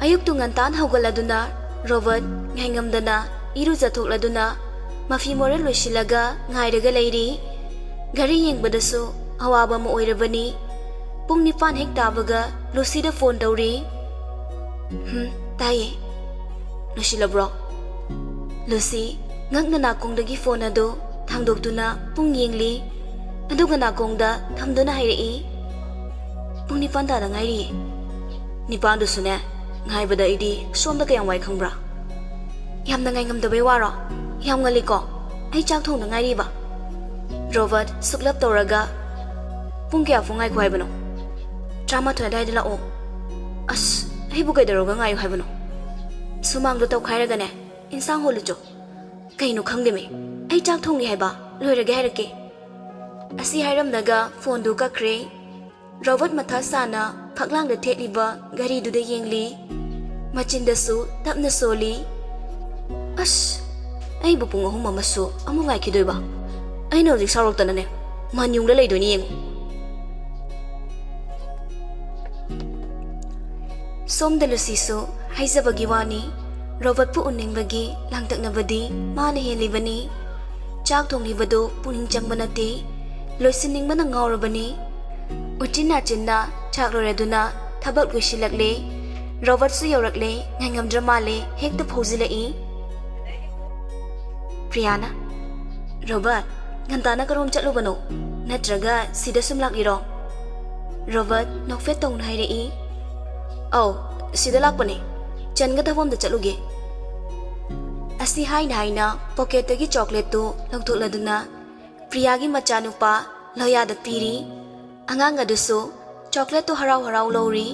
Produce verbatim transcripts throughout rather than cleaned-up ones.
ꯑꯌꯨꯛꯇꯨ ꯉꯟꯇꯥꯅ ꯍꯧꯒꯠꯂꯗꯨꯅ ꯔꯣꯕꯔꯠ ꯉꯥꯏꯉꯝꯗꯅ ꯏꯔꯨꯖꯊꯣꯛꯂꯗꯨꯅ ꯃꯐꯤ ꯃꯔꯣꯜ ꯂꯣꯏꯁꯤꯜꯂꯒ ꯉꯥꯏꯔꯒ ꯂꯩꯔꯤ꯫ ꯘꯔꯤ ꯌꯦꯡꯕꯗꯁꯨ ꯑꯋꯥꯕ ꯑꯃ ꯑꯣꯏꯔꯕꯅꯤ꯫ ꯄꯨꯡ ꯅꯤꯄꯥꯟ ꯍꯦꯛ ꯇꯥꯕꯒ ꯂꯨꯁꯤꯗ ꯐꯣꯟ ꯇꯧꯔꯤ꯫ "ꯍꯝ, ꯇꯥꯏꯌꯦ꯫ ꯂꯣꯏꯁꯤꯜꯂꯕ꯭ꯔꯣ?" ꯂꯨꯁꯤ ꯉꯛꯅ ꯅꯥꯀꯣꯡꯗꯒꯤ ꯐꯣꯟ ꯑꯗꯨ ꯊꯥꯡꯗꯣꯛꯇꯨꯅ ꯄꯨꯡ ꯌꯦꯡꯂꯤ꯫ ꯑꯗꯨꯒ ꯅꯥꯀꯣꯡꯗ ꯊꯝꯗꯨꯅ ꯍꯥꯏꯔꯛꯏ, "ꯄꯨꯡ ꯅꯤꯄꯥꯟ ꯇꯥꯗ ꯉꯥꯏꯔꯤꯌꯦ꯫" "ꯅꯤꯄꯥꯟꯗꯨꯁꯨꯅꯦ, ꯉꯥꯏꯕꯗ ꯑꯩꯗꯤ ꯁꯣꯝꯗ ꯀꯌꯥꯝ ꯋꯥꯏ ꯈꯪꯕ꯭ꯔꯥ?" "ꯌꯥꯝꯅ ꯉꯥꯏꯉꯝꯗꯕꯩ ꯋꯥꯔꯣ? ꯌꯥꯝ ꯉꯜꯂꯤꯀꯣ, ꯑꯩ ꯆꯥꯛ ꯊꯣꯡꯗ ꯉꯥꯏꯔꯤꯕ꯫" ꯔꯣꯕꯔꯠ ꯁꯨꯛꯂꯞ ꯇꯧꯔꯒ, "ꯄꯨꯡ ꯀꯌꯥ ꯐꯥꯎ ꯉꯥꯏꯈꯣ ꯍꯥꯏꯕꯅꯣ?" "ꯇꯔꯥꯃꯥꯊꯣꯏ ꯑꯗꯨꯋꯥꯏꯗ ꯂꯥꯛꯑꯣ꯫" "ꯑꯁ, ꯑꯩꯕꯨ ꯀꯩꯗꯧꯔꯒ ꯉꯥꯏꯌꯨ ꯍꯥꯏꯕꯅꯣ?" "ꯁꯨꯃꯥꯡꯗꯣ ꯇꯧꯈꯥꯏꯔꯒꯅꯦ, ꯏꯟꯁꯥꯡ ꯍꯣꯜꯂꯨꯆꯣ꯫" "ꯀꯩꯅꯣ ꯈꯪꯗꯦꯃꯤ, ꯑꯩ ꯆꯥꯛ ꯊꯣꯡꯂꯤ ꯍꯥꯏꯕ, ꯂꯣꯏꯔꯒꯦ ꯍꯥꯏꯔꯛꯀꯦ꯫" ꯑꯁꯤ ꯍꯥꯏꯔꯝꯂꯒ ꯐꯣꯟꯗꯨ ꯀꯛꯈ꯭ꯔꯦ꯫ ꯔꯣꯕꯔꯠ ꯃꯊꯥ ꯁꯥꯅ ꯐꯛꯂꯥꯡꯗ ꯊꯦꯠꯂꯤꯕ ꯘꯔꯤꯗꯨꯗ ꯌꯦꯡꯂꯤ꯫ ꯃꯆꯤꯟꯗꯁꯨ ꯇꯞꯅ ꯁꯣꯜꯂꯤ꯫ "ꯑꯁ, ꯑꯩꯕꯨ ꯄꯨꯡ ꯑꯍꯨꯝ ꯑꯃꯁꯨ ꯑꯃꯨꯛ ꯉꯥꯏꯈꯤꯗꯣꯏꯕ? ꯑꯩꯅ ꯍꯧꯖꯤꯛ ꯁꯥꯎꯔꯛꯇꯅꯅꯦ, ꯃꯟ ꯌꯨꯡꯂ ꯂꯩꯗꯣꯏꯅꯤ ꯌꯦꯡꯉꯨ꯫" ꯁꯣꯝꯗ ꯂꯨꯁꯤꯁꯨ ꯍꯥꯏꯖꯕꯒꯤ ꯋꯥꯅꯤ, ꯔꯣꯕꯔꯠꯄꯨ ꯎꯅꯤꯡꯕꯒꯤ ꯂꯥꯡꯇꯛꯅꯕꯗꯤ ꯃꯥꯅ ꯍꯦꯜꯂꯤꯕꯅꯤ꯫ ꯆꯥꯛ ꯊꯣꯡꯂꯤꯕꯗꯨ ꯄꯨꯛꯅꯤꯡ ꯆꯪꯕ ꯅꯠꯇꯦ, ꯂꯣꯏꯁꯤꯟꯅꯤꯡꯕꯅ ꯉꯥꯎꯔꯕꯅꯤ꯫ ꯎꯆꯤꯟ ꯅꯥꯆꯤꯟꯅ ꯆꯥꯛ ꯂꯣꯏꯔꯗꯨꯅ ꯊꯕꯛ ꯂꯣꯏꯁꯤꯜꯂꯛꯂꯦ꯫ ꯔꯣꯕꯔꯠꯁꯨ ꯌꯧꯔꯛꯂꯦ, ꯉꯥꯏꯉꯝꯗ꯭ꯔ ꯃꯥꯜꯂꯦ, ꯍꯦꯛꯇ ꯐꯥꯎꯖꯤꯜꯂꯛꯏ꯫ ꯄ꯭ꯔꯤꯌꯥꯅ, "ꯔꯣꯕꯔꯠ, ꯉꯟꯇꯥꯅ ꯀꯔꯣꯝ ꯆꯠꯂꯨꯕꯅꯣ? ꯅꯠꯇ꯭ꯔꯒ ꯁꯤꯗ ꯁꯨꯝ ꯂꯥꯛꯂꯤꯔꯣ?" ꯔꯣꯕꯔꯠ ꯅꯣꯛꯐꯦꯠ ꯇꯧꯅ ꯍꯥꯏꯔꯛꯏ꯫ "ꯑꯧ, ꯁꯤꯗ ꯂꯥꯛꯄꯅꯦ꯫ ꯆꯟꯒ ꯊꯕꯛ ꯑꯝꯗ ꯆꯠꯂꯨꯒꯦ꯫" ꯑꯁꯤ ꯍꯥꯏꯅ ꯍꯥꯏꯅ ꯄꯣꯀꯦꯠꯇꯒꯤ ꯆꯣꯀ꯭ꯂꯦꯠꯇꯨ ꯂꯧꯊꯣꯛꯂꯗꯨꯅ ꯄ꯭ꯔꯤꯌꯥꯒꯤ ꯃꯆꯥꯅꯨꯄꯥ ꯂꯣꯌꯥꯗ ꯄꯤꯔꯤ꯫ ꯑꯉꯥꯡ ꯑꯗꯨꯁꯨ ꯆꯣꯀ꯭ꯂꯦꯠꯇꯨ ꯍꯔꯥꯎ ꯍꯔꯥꯎ ꯂꯧꯔꯤ꯫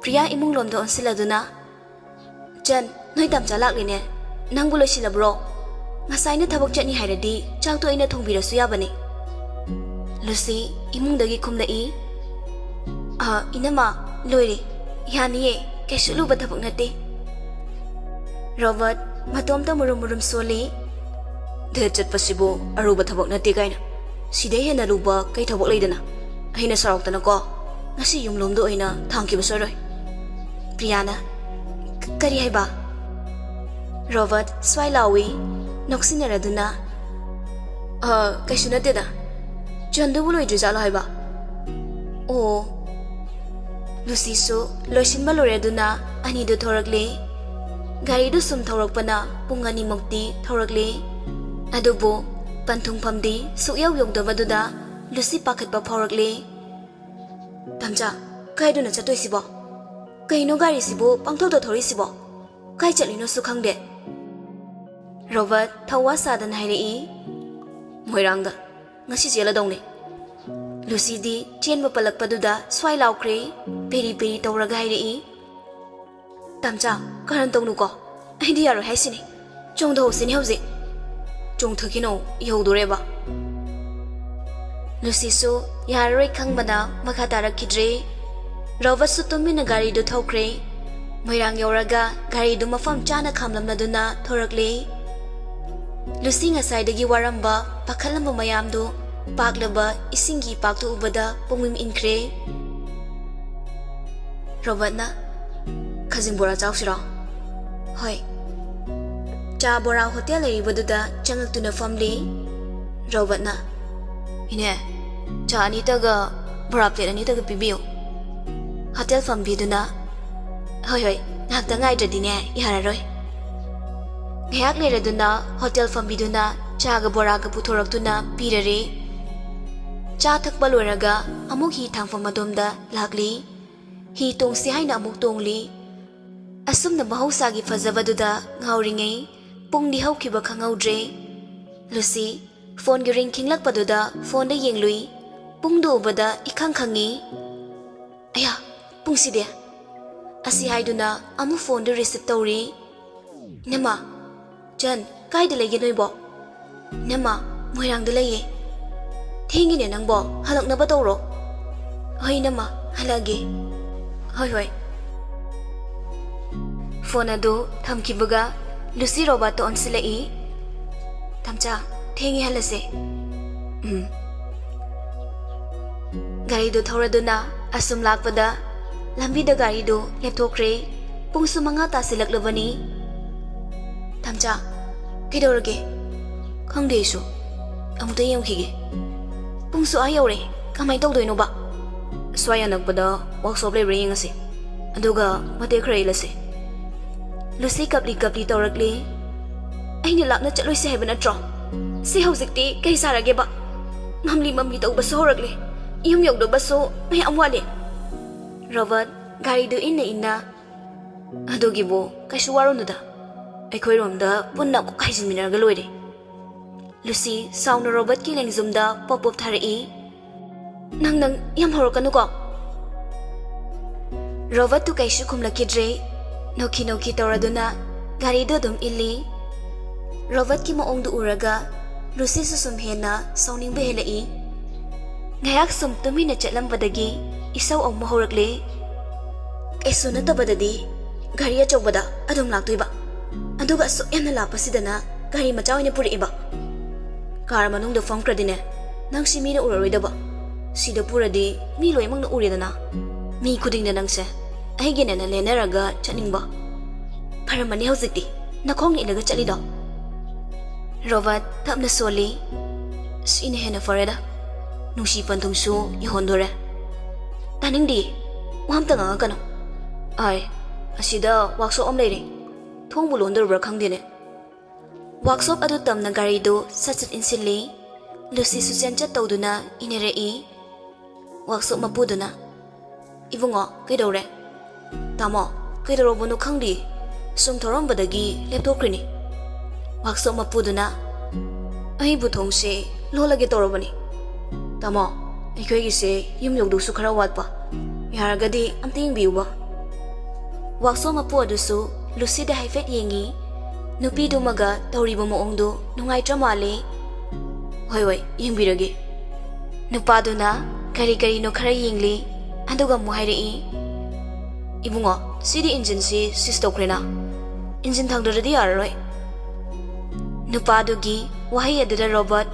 ꯄ꯭ꯔꯤꯌꯥ ꯏꯃꯨꯡ ꯂꯣꯝꯗ ꯑꯣꯟꯁꯤꯜꯂꯗꯨꯅ, "ꯆꯟ, ꯅꯣꯏ ꯇꯥꯝꯆꯥ ꯂꯥꯛꯂꯤꯅꯦ꯫ ꯅꯪꯕꯨ ꯂꯣꯏꯁꯤꯜꯂꯕ꯭ꯔꯣ? ꯉꯁꯥꯏꯅ ꯊꯕꯛ ꯆꯠꯅꯤ ꯍꯥꯏꯔꯗꯤ ꯆꯥꯛꯇꯣ ꯑꯩꯅ ꯊꯣꯡꯕꯤꯔꯁꯨ ꯌꯥꯕꯅꯦ꯫" ꯂꯨꯁꯤ ꯏꯃꯨꯡꯗꯒꯤ ꯈꯨꯝꯂꯛꯏ, "ꯑ, ꯏꯅꯝꯃ, ꯂꯣꯏꯔꯦ꯫ ꯌꯥꯅꯤꯌꯦ, ꯀꯩꯁꯨ ꯂꯨꯕ ꯊꯕꯛ ꯅꯠꯇꯦ꯫" ꯔꯣꯕꯔꯠ ꯃꯇꯣꯝꯇ ꯃꯨꯔꯨꯝ ꯃꯨꯔꯨꯝ ꯁꯣꯜꯂꯤ꯫ "ꯗꯦꯠ ꯆꯠꯄꯁꯤꯕꯨ ꯑꯔꯨꯕ ꯊꯕꯛ ꯅꯠꯇꯦ ꯀꯥꯏꯅ? ꯁꯤꯗꯩ ꯍꯦꯟꯅ ꯂꯨꯕ ꯀꯩ ꯊꯕꯛ ꯂꯩꯗꯅ? ꯑꯩꯅ ꯁꯥꯎꯔꯛꯇꯅꯀꯣ, ꯉꯁꯤ ꯌꯨꯝꯂꯣꯝꯗ ꯑꯣꯏꯅ ꯊꯥꯡꯈꯤꯕ ꯁꯣꯏꯔꯣꯏ꯫ ꯄ꯭ꯔꯤꯌꯥꯅ, "ꯀ-, ꯀꯔꯤ ꯍꯥꯏꯕ?" ꯔꯣꯕꯔꯠ ꯁ꯭ꯋꯥꯏ ꯂꯥꯎꯏ, ꯅꯣꯛꯁꯤꯟꯅꯔꯗꯨꯅ, "ꯑ, ꯀꯩꯁꯨ ꯅꯠꯇꯦꯗ꯫ ꯆꯟꯗꯨꯕꯨ ꯂꯣꯏꯗ꯭ꯔꯤꯖꯥꯠꯂꯣ ꯍꯥꯏꯕ?" "ꯑꯣ꯫" ꯂꯨꯁꯤꯁꯨ ꯂꯣꯏꯁꯤꯟꯕ ꯂꯣꯏꯔꯗꯨꯅ ꯑꯅꯤꯗꯨ ꯊꯣꯔꯛꯂꯦ꯫ ꯒꯥꯔꯤꯗꯨ ꯁꯨꯝ ꯊꯧꯔꯛꯄꯅ ꯄꯨꯡ ꯑꯅꯤꯃꯨꯛꯇꯤ ꯊꯧꯔꯛꯂꯦ꯫ ꯑꯗꯨꯕꯨ ꯄꯟꯊꯨꯡꯐꯝꯗꯤ ꯁꯨꯛꯌꯧ ꯌꯧꯗꯕꯗꯨꯗ ꯂꯨꯁꯤ ꯄꯥꯈꯠꯄ ꯐꯥꯎꯔꯛꯂꯦ꯫ "ꯇꯝꯆꯥ, ꯀꯥꯏꯗꯅꯣ ꯆꯠꯇꯣꯏꯁꯤꯕꯣ? ꯀꯩꯅꯣ ꯒꯥꯔꯤꯁꯤꯕꯨ ꯄꯪꯊꯧꯗ ꯊꯧꯔꯤꯁꯤꯕꯣ? ꯀꯥꯏ ꯆꯠꯂꯤꯅꯣꯁꯨ ꯈꯪꯗꯦ꯫" ꯔꯣꯕꯔꯠ ꯊꯧꯋꯥ ꯁꯥꯗꯅ ꯍꯥꯏꯔꯛꯏ꯫ "ꯃꯣꯏꯔꯥꯡꯗ ꯉꯁꯤ ꯆꯦꯜꯂꯗꯧꯅꯦ꯫" ꯂꯨꯁꯤꯗꯤ ꯆꯦꯟꯕ ꯄꯜꯂꯛꯄꯗꯨꯗ ꯁ꯭ꯋꯥꯏ ꯂꯥꯎꯈ꯭ꯔꯦ꯫ ꯄꯦꯔꯤ ꯄꯦꯔꯤ ꯇꯧꯔꯒ ꯍꯥꯏꯔꯛꯏ꯫ "ꯇꯝꯆꯥ, ꯀꯔꯟ ꯇꯧꯅꯨꯀꯣ꯫ ꯑꯩꯗꯤ ꯌꯥꯔꯣꯏ ꯍꯥꯏꯁꯤꯅꯤ꯫ ꯆꯣꯡꯊꯍꯧꯁꯤꯅꯦ ꯍꯧꯖꯤꯛ꯫" "ꯆꯣꯡꯊꯈꯤꯅꯣ, ꯌꯧꯗꯣꯔꯦꯕ꯫" ꯂꯨꯁꯤꯁꯨ ꯌꯥꯔꯔꯣꯏ ꯈꯪꯕꯅ ꯃꯈꯥ ꯇꯥꯔꯛꯈꯤꯗ꯭ꯔꯦ꯫ ꯔꯣꯕꯔꯠꯁꯨ ꯇꯨꯃꯤꯟꯅ ꯒꯥꯔꯤꯗꯨ ꯊꯧꯈ꯭ꯔꯦ꯫ ꯃꯣꯏꯔꯥꯡ ꯌꯧꯔꯒ ꯒꯥꯔꯤꯗꯨ ꯃꯐꯝ ꯆꯥꯅ ꯈꯥꯝꯂꯝꯂꯗꯨꯅ ꯊꯣꯔꯛꯂꯦ꯫ ꯂꯨꯁꯤ ꯉꯁꯥꯏꯗꯒꯤ ꯋꯥꯔꯝꯕ, ꯄꯥꯈꯠꯂꯝꯕ ꯃꯌꯥꯝꯗꯨ ꯄꯥꯛꯂꯕ ꯏꯁꯤꯡꯒꯤ ꯏꯄꯥꯛꯇ ꯎꯕꯗ ꯄꯨꯡꯏꯪ ꯏꯪꯈ꯭ꯔꯦ꯫ ꯔꯣꯕꯔꯠꯅ, "ꯈꯖꯤꯡ ꯕꯣꯔꯥ ꯆꯥꯎꯁꯤꯔꯣ?" "ꯍꯣꯏ꯫" ꯆꯥ ꯕꯣꯔꯥ ꯍꯣꯇꯦꯜ ꯂꯩꯔꯤꯕꯗꯨꯗ ꯆꯪꯂꯛꯇꯨꯅ ꯐꯝꯂꯤ꯫ ꯔꯣꯕꯔꯠꯅ, "ꯏꯅꯦ, ꯆꯥ ꯑꯅꯤꯇꯒ ꯕꯣꯔꯥ ꯄ꯭ꯂꯦꯠ ꯑꯅꯤꯇꯒ ꯄꯤꯕꯤꯌꯨ꯫" ꯍꯣꯇꯦꯜ ꯐꯝꯕꯤꯗꯨꯅ, "ꯍꯣꯏ, ꯍꯣꯏ, ꯉꯥꯏꯍꯥꯛꯇ ꯉꯥꯏꯗ꯭ꯔꯗꯤꯅꯦ ꯌꯥꯔꯔꯣꯏ꯫" ꯉꯥꯏꯍꯥꯛ ꯂꯩꯔꯗꯨꯅ ꯍꯣꯇꯦꯜ ꯐꯝꯕꯤꯗꯨꯅ ꯆꯥꯒ ꯕꯣꯔꯥꯒ ꯄꯨꯊꯣꯔꯛꯇꯨꯅ ꯄꯤꯔꯔꯦ꯫ ꯆꯥ ꯊꯛꯄ ꯂꯣꯏꯔꯒ ꯑꯃꯨꯛ ꯍꯤ ꯊꯥꯡꯐꯝ ꯑꯗꯣꯝꯗ ꯂꯥꯛꯂꯤ꯫ ꯍꯤ ꯇꯣꯡꯁꯤ ꯍꯥꯏꯅ ꯑꯃꯨꯛ ꯇꯣꯡꯂꯤ꯫ ꯑꯁꯨꯝꯅ ꯃꯍꯧꯁꯥꯒꯤ ꯐꯖꯕꯗꯨꯗ ꯉꯥꯎꯔꯤꯉꯩ ꯄꯨꯡꯗꯤ ꯍꯧꯈꯤꯕ ꯈꯪꯍꯧꯗ꯭ꯔꯦ꯫ ꯂꯨꯁꯤ ꯐꯣꯟꯒꯤ ꯔꯤꯡ ꯈꯤꯡꯂꯛꯄꯗꯨꯗ ꯐꯣꯟꯗ ꯌꯦꯡꯂꯨꯏ꯫ ꯄꯨꯡꯗꯨ ꯎꯕꯗ ꯏꯈꯪ ꯈꯪꯉꯤ꯫ "ꯑꯌꯥ, ꯄꯨꯡꯁꯤꯗꯤ?" ꯑꯁꯤ ꯍꯥꯏꯗꯨꯅ ꯑꯃꯨꯛ ꯐꯣꯟꯗꯨ ꯔꯤꯁꯤꯞ ꯇꯧꯔꯤ꯫ "ꯏꯅꯝꯃ, ꯆꯟ, ꯀꯥꯏꯗ ꯂꯩꯒꯦ ꯅꯣꯏꯕꯣ?" "ꯏꯅꯝꯃ, ꯃꯣꯏꯔꯥꯡꯗ ꯂꯩꯌꯦ꯫" "ꯊꯦꯡꯉꯤꯅꯦ ꯅꯪꯕꯣ, ꯍꯜꯂꯛꯅꯕ ꯇꯧꯔꯣ꯫" "ꯍꯣꯏ ꯏꯅꯝꯃ, ꯍꯜꯂꯛꯑꯒꯦ꯫" "ꯍꯣꯏ, ꯍꯣꯏ꯫" ꯐꯣꯟ ꯑꯗꯨ ꯊꯝꯈꯤꯕꯒ ꯂꯨꯁꯤ ꯔꯣꯕꯥꯔꯠꯇ ꯑꯣꯟꯁꯤꯜꯂꯛꯏ꯫ "ꯇꯝꯆꯥ, ꯊꯦꯡꯉꯦ, ꯍꯜꯂꯁꯦ꯫" "ꯎꯝ꯫" ꯒꯥꯔꯤꯗꯨ ꯊꯧꯔꯗꯨꯅ ꯑꯁꯨꯝ ꯂꯥꯛꯄꯗ ꯂꯝꯕꯤꯗ ꯒꯥꯔꯤꯗꯨ ꯂꯦꯞꯊꯣꯛꯈ꯭ꯔꯦ꯫ ꯄꯨꯡꯁꯨ ꯃꯉꯥ ꯇꯥꯁꯤꯜꯂꯛꯂꯕꯅꯤ꯫ "ꯇꯝꯆꯥ, ꯀꯩꯗꯧꯔꯒꯦ?" "ꯈꯪꯗꯦ ꯑꯩꯁꯨ꯫ ꯑꯃꯨꯛꯇ ꯌꯦꯡꯈꯤꯒꯦ꯫ ꯄꯨꯡꯁꯨ ꯑꯥ ꯌꯧꯔꯦ꯫ ꯀꯃꯥꯏꯅ ꯇꯧꯗꯣꯏꯅꯣꯕ?" "ꯁ꯭ꯋꯥꯏ ꯑꯅꯛꯄꯗ ꯋꯥꯛꯁꯣꯞ ꯂꯩꯕ꯭ꯔꯥ ꯌꯦꯡꯉꯁꯤ꯫ ꯑꯗꯨꯒ ꯃꯇꯦꯛ ꯈꯔ ꯏꯜꯂꯁꯤ꯫" ꯂꯨꯁꯤ ꯀꯞꯂꯤ ꯀꯞꯂꯤ ꯇꯧꯔꯛꯂꯤ꯫ "ꯑꯩꯅ ꯂꯥꯞꯅ ꯆꯠꯂꯣꯏꯁꯦ ꯍꯥꯏꯕ ꯅꯠꯇ꯭ꯔꯣ? ꯁꯤ ꯍꯧꯖꯤꯛꯇꯤ ꯀꯩ ꯁꯥꯔꯒꯦꯕ? ꯃꯝꯂꯤ ꯃꯝꯂꯤ ꯇꯧꯕꯁꯨ ꯍꯧꯔꯛꯂꯦ꯫ ꯌꯨꯝ ꯌꯧꯗꯧꯕꯁꯨ ꯃꯌꯥꯝ ꯋꯥꯠꯂꯤ꯫" ꯔꯣꯕꯔꯠ ꯒꯥꯔꯤꯗꯨ ꯏꯟꯅ ꯏꯟꯅ, "ꯑꯗꯨꯒꯤꯕꯨ ꯀꯩꯁꯨ ꯋꯥꯔꯨꯅꯨꯗ꯫ ꯑꯩꯈꯣꯏꯔꯣꯝꯗ ꯄꯨꯟꯅ ꯀꯣꯛ ꯍꯥꯏꯖꯤꯟꯃꯤꯟꯅꯔꯒ ꯂꯣꯏꯔꯦ꯫" ꯂꯨꯁꯤ ꯁꯥꯎꯅ ꯔꯣꯕꯔꯠꯀꯤ ꯂꯦꯡꯖꯨꯝꯗ ꯄꯣꯞ ꯄꯣꯞ ꯊꯥꯔꯛꯏ꯫ "ꯅꯪ, ꯅꯪ ꯌꯥꯝ ꯍꯧꯔꯛꯀꯅꯨꯀꯣ꯫" ꯔꯣꯕꯔꯠꯇꯨ ꯀꯩꯁꯨ ꯈꯨꯝꯂꯛꯈꯤꯗ꯭ꯔꯦ꯫ ꯅꯣꯛꯈꯤ ꯅꯣꯛꯈꯤ ꯇꯧꯔꯗꯨꯅ ꯒꯥꯔꯤꯗꯨ ꯑꯗꯨꯝ ꯏꯜꯂꯤ꯫ ꯔꯣꯕꯔꯠꯀꯤ ꯃꯑꯣꯡꯗꯨ ꯎꯔꯒ ꯂꯨꯁꯤꯁꯨ ꯁꯨꯝ ꯍꯦꯟꯅ ꯁꯥꯎꯅꯤꯡꯕ ꯍꯦꯜꯂꯛꯏ꯫ ꯉꯥꯏꯍꯥꯛ ꯁꯨꯝ ꯇꯨꯃꯤꯟꯅ ꯆꯠꯂꯝꯕꯗꯒꯤ ꯏꯁꯧ ꯑꯃꯨꯛ ꯍꯧꯔꯛꯂꯦ꯫ "ꯀꯩꯁꯨ ꯅꯠꯇꯕꯗꯗꯤ ꯒꯥꯔꯤ ꯑꯆꯧꯕꯗ ꯑꯗꯨꯝ ꯂꯥꯛꯇꯣꯏꯕ, ꯑꯗꯨꯒ ꯑꯁꯨꯛ ꯌꯥꯝꯅ ꯂꯥꯞꯄꯁꯤꯗꯅ ꯒꯥꯔꯤ ꯃꯆꯥ ꯑꯣꯏꯅ ꯄꯨꯔꯛꯏꯕ꯫ ꯀꯥꯔ ꯃꯅꯨꯡꯗ ꯐꯝꯈ꯭ꯔꯗꯤꯅꯦ, ꯅꯪꯁꯤ ꯃꯤꯅ ꯎꯔꯔꯣꯏꯗꯕ꯫ ꯁꯤꯗ ꯄꯨꯔꯗꯤ ꯃꯤ ꯂꯣꯏꯅꯃꯛꯅ ꯎꯔꯦꯗꯅ꯫ ꯃꯤ ꯈꯨꯗꯤꯡꯅ ꯅꯪꯁꯦ ꯑꯩꯒꯤꯅꯦꯅ ꯂꯦꯟꯅꯔꯒ ꯆꯠꯅꯤꯡꯕ꯫ ꯐꯔꯝꯃꯅꯤ ꯍꯧꯖꯤꯛꯇꯤ ꯅꯈꯣꯡꯅ ꯏꯜꯂꯒ ꯆꯠꯂꯤꯗꯣ꯫" ꯔꯣꯕꯔꯠ ꯇꯞꯅ ꯁꯣꯜꯂꯤ꯫ "ꯁꯤꯅ ꯍꯦꯟꯅ ꯐꯔꯦꯗ꯫ ꯅꯨꯡꯁꯤ ꯄꯟꯊꯨꯡꯁꯨ ꯌꯧꯍꯟꯗꯣꯔꯦ꯫" "ꯇꯥꯅꯤꯡꯗꯤꯌꯦ꯫ ꯋꯥ ꯑꯝꯇ ꯉꯥꯡꯉꯛꯀꯅꯨ꯫ ꯑꯥꯏ, ꯑꯁꯤꯗ ꯋꯥꯛꯁꯣꯞ ꯑꯃ ꯂꯩꯔꯦ꯫ ꯊꯣꯡꯕꯨ ꯂꯣꯟꯗꯣꯔꯕ꯭ꯔꯥ ꯈꯪꯗꯦꯅꯦ꯫" ꯋꯥꯛꯁꯣꯞ ꯑꯗꯨ ꯇꯝꯅ ꯒꯥꯔꯤꯗꯨ ꯁꯠ ꯁꯠ ꯏꯟꯁꯤꯜꯂꯤ꯫ ꯂꯨꯁꯤꯁꯨ ꯆꯦꯟꯆꯠ ꯇꯧꯗꯨꯅ ꯏꯟꯅꯔꯛꯏ꯫ ꯋꯥꯛꯁꯣꯞ ꯃꯄꯨꯗꯨꯅ, "ꯏꯕꯨꯡꯉꯣ, ꯀꯩꯗꯧꯔꯦ?" "ꯇꯥꯃꯣ, ꯀꯩꯗꯧꯔꯕꯅꯣ ꯈꯪꯗꯦ꯫ ꯁꯨꯝ ꯊꯧꯔꯝꯕꯗꯒꯤ ꯂꯦꯞꯊꯣꯛꯈ꯭ꯔꯤꯅꯤ꯫" ꯋꯥꯛꯁꯣꯞ ꯃꯄꯨꯗꯨꯅ, "ꯑꯩꯕꯨ ꯊꯣꯡꯁꯦ ꯂꯣꯜꯂꯒꯦ ꯇꯧꯔꯕꯅꯤ꯫ ꯇꯥꯃꯣ, ꯑꯩꯈꯣꯏꯒꯤꯁꯦ ꯌꯨꯝ ꯌꯧꯗꯧꯁꯨ ꯈꯔ ꯋꯥꯠꯄ꯫ ꯌꯥꯔꯒꯗꯤ ꯑꯝꯇ ꯌꯦꯡꯕꯤꯌꯨꯕ꯫" ꯋꯥꯛꯁꯣꯞ ꯃꯄꯨ ꯑꯗꯨꯁꯨ ꯂꯨꯁꯤꯗ ꯍꯥꯏꯐꯦꯠ ꯌꯦꯡꯉꯤ꯫ ꯅꯨꯄꯤꯗꯨꯃꯒ ꯇꯧꯔꯤꯕ ꯃꯑꯣꯡꯗꯨ ꯅꯨꯡꯉꯥꯏꯇ꯭ꯔ ꯃꯥꯜꯂꯦ꯫ "ꯍꯣꯏ, ꯍꯣꯏ, ꯌꯦꯡꯕꯤꯔꯒꯦ꯫" ꯅꯨꯄꯥꯗꯨꯅ ꯀꯔꯤ ꯀꯔꯤꯅꯣ ꯈꯔ ꯌꯦꯡꯂꯤ, ꯑꯗꯨꯒ ꯑꯃꯨꯛ ꯍꯥꯏꯔꯛꯏ, "ꯏꯕꯨꯡꯉꯣ, ꯁꯤꯗꯤ ꯏꯟꯖꯤꯟꯁꯤ ꯁꯤꯁ ꯇꯧꯈ꯭ꯔꯦꯅ꯫ ꯏꯟꯖꯤꯟ ꯊꯥꯡꯗ꯭ꯔꯗꯤ ꯌꯥꯔꯔꯣꯏ꯫" ꯅꯨꯄꯥꯗꯨꯒꯤ ꯋꯥꯍꯩ ꯑꯗꯨꯗ ꯔꯣꯕꯔꯠ